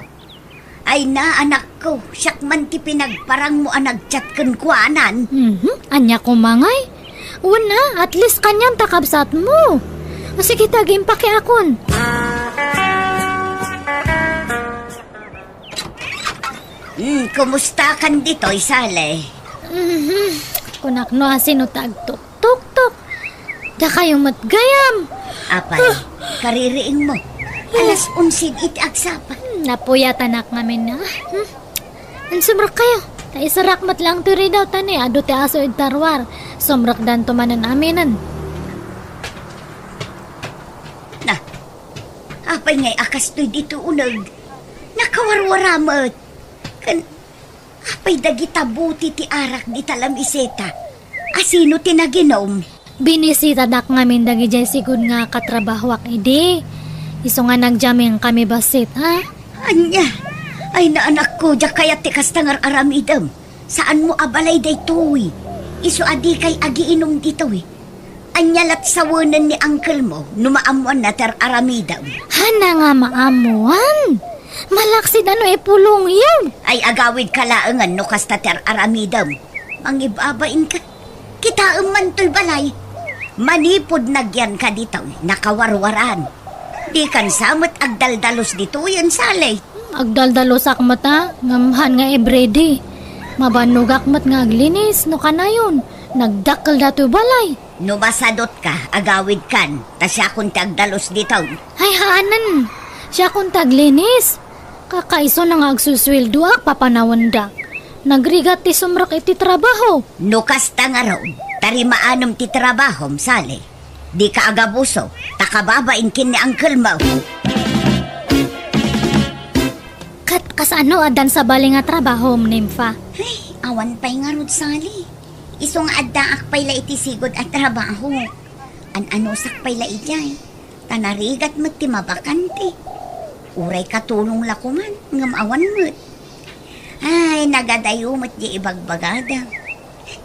Ay na, anakko, siak man ti pinagparangmo a nag-chat kenkuanan. Mhm. Ania koma ngay? Wen a, at least kaniam ta kabsatmo. O sige, ta agimpakeakon. Hmm, kumusta kan ditoy, Sally? Mhm. Kunak no asino ta agtuktuktok. Dakayo met gayam. Apay, kaririing mo. Alas onse iti agsapa. Hmm, napuyatanak ngamin a. Hmm. Insumrek kayo. Ta iserak met lang ti ridaw ta ni adu ti aso iti ruar. Sumrekdanto manen aminen. Na, apay ngay a kastoy ditoy uneg? Nakawarwara met. Ken, apay dagita buti ti arak dita lamiseta? Asino ti naginom? Binisitadak ngamin dagidiay sigud nga katrabahoak idi. Isu nga nagjamin kami bassit, ha? Ania? Ay na, anakko, diak kayat ti kasta nga ar-aramidem. Saanmo a balay daytoy. Isu a dikay agiinum ditoy. Ania lat sawenen ni uncle mo no maammoanna ti ar-aramidem? Haan a nga maammoan? Malaksid a no ipulongyo. Ay, agawidka laengen no kasta ti ar-aramidem. Mangibabainka. Kitaem man toy balay. Manipud nagyanka ditoy, nakawarwaran. Dikan sa met agdaldalus ditoyen, Sally. Agdaldalusak met a, ngem haan nga everyday. Mabannogak met nga aglinis no kanayon. Nagdakkel datoy balay. No masadutka, agawidkan, ta siakon ti agdalus ditoy. Ay, haanen. Siakon ti aglinis. Kakaisuna nga agsusueldoak, papanawendak. Nagrigat ti sumrek iti trabaho. No kasta ngarud, ta rimaanem ti trabahom, Sally. Dika agabuso, ta kababain ken ni uncle mo. Ket kasano addan sabali nga trabahom, Nympha? Ay, awan pay ngarud, Sally. Isu nga addaak pay la iti sigud a trabaho. An-anusak pay la idiay. Ta narigat met ti mabakante. Uray katulong la koman, ngem awan met. Ay, nagadayo met di ibagbagada.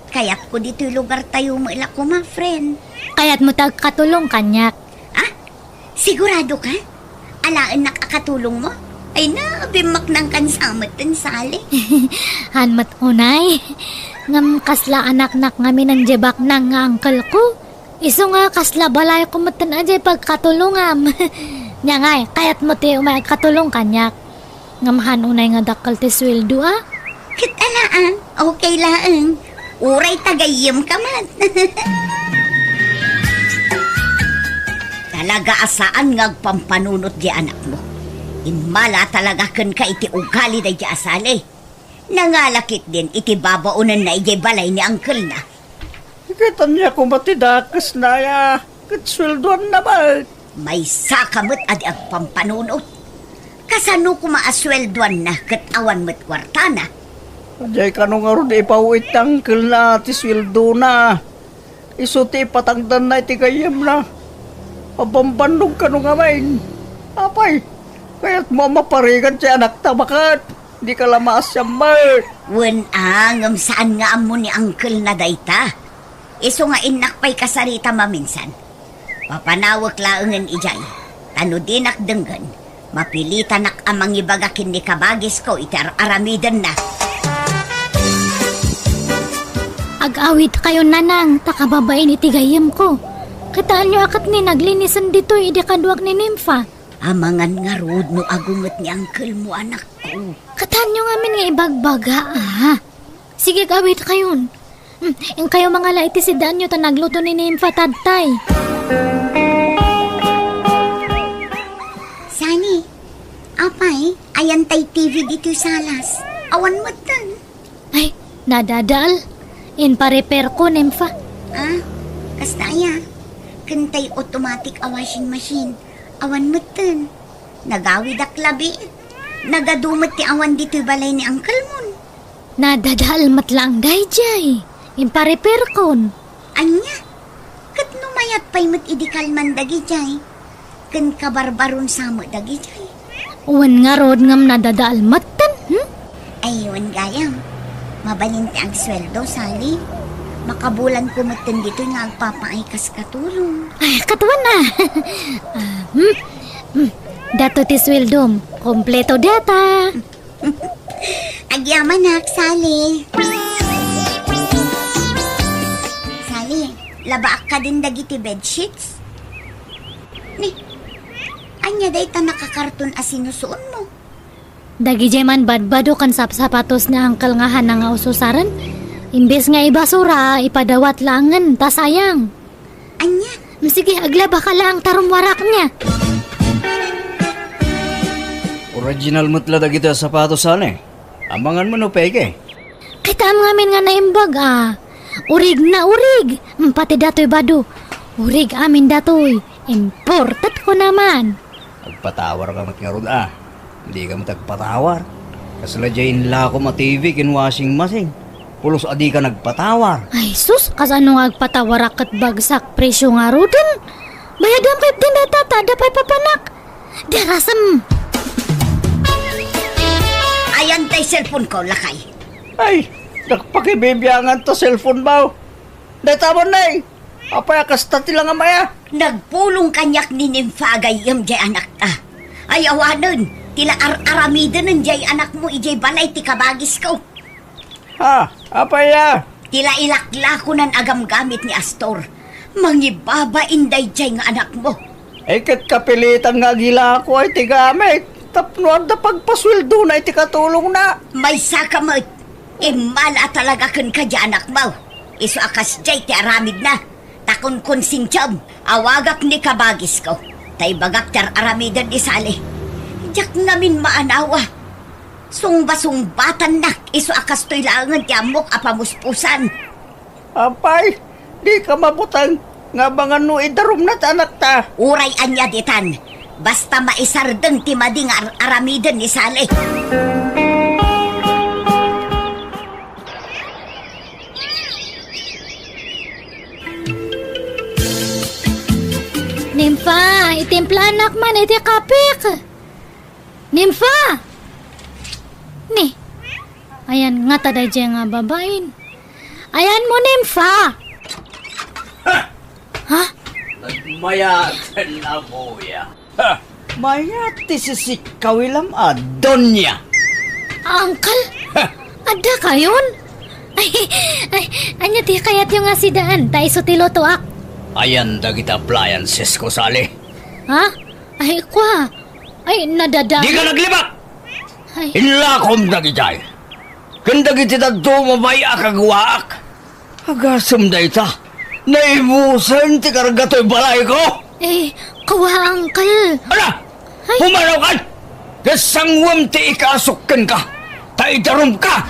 Kayatko ditoy lugartayo met la koma, friend. Kayatmo ti agkatulong kaniak? Ah? Sigurado ka? Alaennak a katulongmo? Ay na, bimmaknangkan sa met ten, Sally. Han met unay. Ngem kasla anaknak ngamin diay baknang nga uncle ko. Isu nga kasla balayko met ten a diay pagkatulongam. Nia ngay, kayatmo ti umay agkatulong kaniak? Ngem han unay nga dakkel ti sueldo a? Ket alaang, okay laeng. Uray ta gayyemka met. Talaga a saan nga agpampanunot diay anakmo. Immala talaga kenka iti ugali daydiay a Sally. Nangala ketdin iti babaonenna idiay balay ni uncle-na. Ket ania koma ti dakesna aya? Ket sueldoanna met. Maysaka met a di agpampanunot. Kasano koma a sueldoanna ket awan met kuartana? Diay kano ngarud ipaw-it ti uncle-na ti sueldona. Isu ti ipatangdanna iti gayyemna. Mabambannog kano ngamin. Apay, kayatmo a maparigat ti anakta baket? Dika la maasian met. Wen a, ngem saan nga ammo ni uncle-na dayta. Isu nga innak pay kasarita maminsan. Papanawek laengen idiay. Ta no dinak denggen, mapilitanak a mangibaga ken ni kabagisko iti ar-aramidenna. Ag-awidkayon, nanang, ta kababain iti gayyemko. Kitaenyo a ket ni naglinisen ditoy idi kaduak ni Nympha. Amangan ngarud no agunget ni uncle-mo, anakko. Kitaenyo ngamin nga ibagbaga, a. Sige, ag-awidkayon. Hmm, inkayo mangala iti sidaanyo ta nagluto ni Nympha tatay. Sally, apay, ayantay T V ditoy salas. Awan metten. Ay, nadadaal. Impa-repairko, Nympha. Ah, kasta aya. Kentay automatic a washing machine. Awan metten. Nagawidak labi. Nagadu met ti awan ditoy balay ni uncle-mon. Nadadaal met laeng daydiay. Impa-repairkon. Ania? Ket no mayat pay met idi kalman dagidiay, ken kabarbaron sa met dagidiay. Wen ngarud ngem nadadaal metten, hmm? Ay, wen gayam. Mabalin ti agsueldo, Sally. Makabulanko metten ditoy nga agpapaay kas katulong. Ay, ket wen a. Ah, hmm? Hmm. Datoy ti sueldom. Kompleto data. Agyamanak, Sally. Sally, labaak kadin dagiti bedsheets? Ni, ania dayta nakakarton a sinusuonmo? Dagidiay man badbado ken sapsapatos ni uncle nga hana nga ususaren. Imbes nga ibasura, ipadawat laengen, ta sayang. Ania? Mm, sige, aglabaka laeng ta rummuarak nia. Original met la dagiti a sapatos, ane? Amangan mo no peke? Kitaem ngamin nga naimbag, a. Urig na urig. Mm, pati datoy bado. Urig amin datoy. Imported ko naman. Agpatawar ka met ngarud, a. Dika met agpatawar. Kasla diay inlakom a T V ken washing machine. Pulos a dika nagpatawar. Ay, sus, kasano nga agpatawarak ket bagsak presyo ngaruden? Bayadam ketdin dayta ta adda pay papanak. Darasem. Ayan tay cellphone ko, lakay. Ay, nagpakibibiangan ta cellphone mo. Dayta man, nay. Apay a kasta ti langamaya? Nagpulong kaniak ni Nympha a gayyem diay anakta. Ay awanen, ti la ar-aramidenen diay anakmo idiay balay ti kabagisko. Ha? Apay a? Ti la ilaklakonan a gamgamit ni Astor. Mangibabain daydiay nga anakmo. Ay, ket kapilitan nga agilako ay ti gamit tapno adda pagpasueldona iti katulongna. Maysaka met. Immala a talaga kenka diay anakmo. Isu a kasdiay ti aramidna. Ta kunkonsensiam, awagak ni kabagisko, ta ibagak ti ar-aramiden ni Sally. Diak ngamin maanawa. Sungbasungbatannak isu a kastoy laengen ti ammok a pamuspusan. Apay, dika mabuteng nga amangan no idarumna ti anakta. Uray ania ditan, basta maisardeng ti madi nga ar-aramiden ni Sally. Nimfa, itimplanak man iti kapik. Nimfa! Ni, ayan ngata daydiay nga babain. Ayanmo, Nimfa! Ha? Nagmayat ken amoya. Ha! Mayat ti sisikkaw ilam a donya. Uncle? Ha! Adda kayon? Ay, ay, ania ti kayatyo nga sidaan ta isu ti lutoak? Ayan dagiti appliances ko, Sally. Ha? Ay, kwa. Ay, nadada. Dika naglibak! Ay. Illakom dagijay. Ken dagiti dadduma a bay-ak a guaak. Agasem dayta. Naibusen ti karga toy balayko. Eh, kawa, uncle. Ala! Ay. Pumanaw ka! Ket sangwem ti ikasok kenka. Ta idarumka!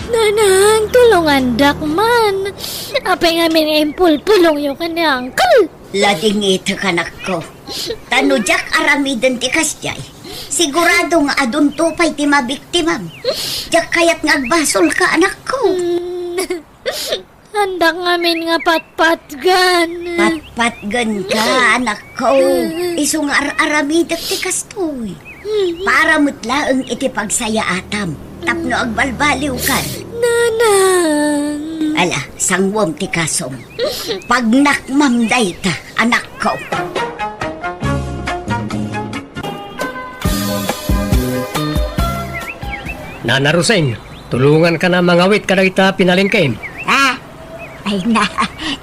Nanang, tulongandak man. Apay ngamin nga impulpulongyo ken ni uncle? Ladingiteka, anakko. Ta no diak aramiden ti kasdiay, sigurado nga adunto pay ti mabiktimam. Diak kayat nga agbasolka, anakko. Mm. Andak ngamin nga patpatgen. Patpatgenka, anakko. Isu nga ar-aramidek ti kastoy. Para met laeng iti pagsayaatam tapno agbalbaliwkan. Nanang. Ala, sangwem ti kasom. Pagnakmam dayta, anakko. Nana Rosing, tulonganka a mangawit kadagita pinalengkem. Ah, ay na,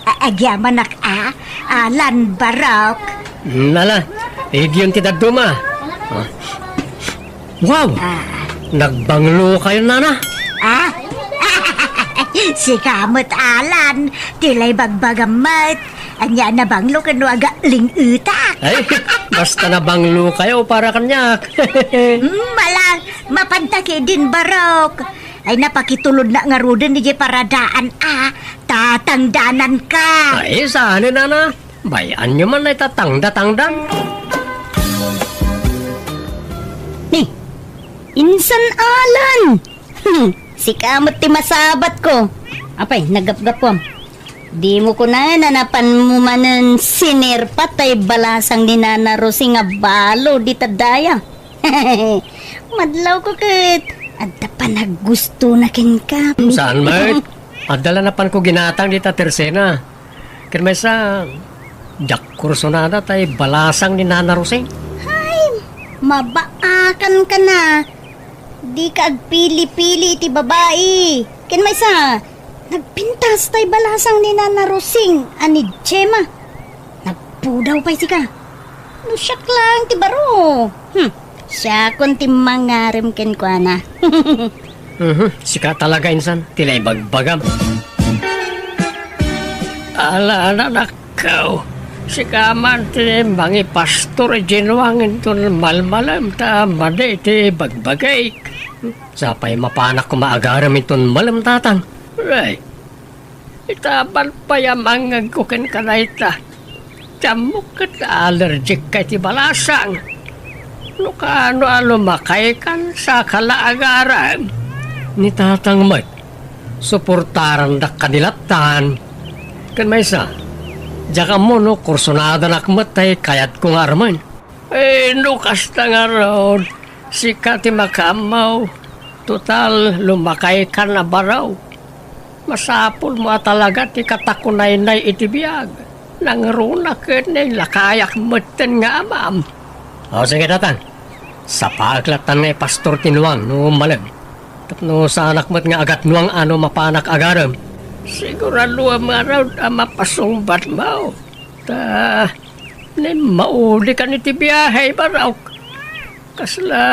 a-, agyamanak a, Alan, barok. Nala, igyon ti dadduma. Ah. Wow! Ah. Nagbanglo kayo, nana? Ah? Sika met, Alan, ti laibagbaga met. Ania, nabanglo ken no agaling-etak? Ay, basta nabanglo kayo para kaniak. Hmm, ala, mapanta ketdin, barok. Ay, napakitulodna ngaruden idiay paradaan a tatangdananka. Ay, saan, nana? Bay-anyo man ay tatangda-tangdan. Ni, insan, Alan! Hmm, sika met ti masabatko. Apay, naggapgapuam. Dimo kunana napanmo manen sinerpa tay balasang ni Nana Rosing a balo dita daya. Madlawko ket adda panaggustona kenka. Saan met? Adda la napanko ginatang dita tersena. Ken maysa, diak kursonada tay balasang ni Nana Rosing. Hay, mabaakanka na. Dika agpili-pili iti babai. Ken maysa, nagpintas tay balasang ni Nana Rosing a ni Gemma. Nagpudaw pay sika. No siak laeng ti baro. Hmm. Siakon ti mangarem kenkuana. Mhm, sika talaga, insan, ti naibagbagam. Ala, anakko, sika man ti mangipastor idiay nuang inton malmalem ta madi ti bagbagik. Sapay mapanak koma agarem inton malem, tatang. Right. Ita, apan pay a mangngegko kenka dayta. Ti ammok ket allergic ka iti balasang. No kaano a lumakaykan, saka la agarem. Ni tatang met, suportarandak kadi lattan. Ken maysa, diak ammo no kursonadanak met tay kayatko nga armen. Eh, no kasta ngarud, sika ti makaammo. Total, lumakaykan a baro. Masapulmo a talaga ti katakunaynay iti biag. Nangruna ket nailakayak metten nga amam. O, sige, tatang. Sapaek lattan nga ipastor ti nuang no malem. Tapno saanak met nga agatnuang a no mapanak agarem. Siguraduem ngarud a mapasungbatmo. Ta, naimmauli kan iti biahe, barok. Kasla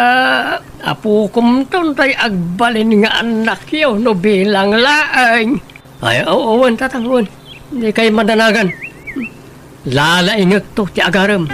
apokomton tay agbalin nga annakyo no bilang laeng. Ay, o-, wen, tatang, wen. Dikay madanagan. Lalaingekto ti agarem.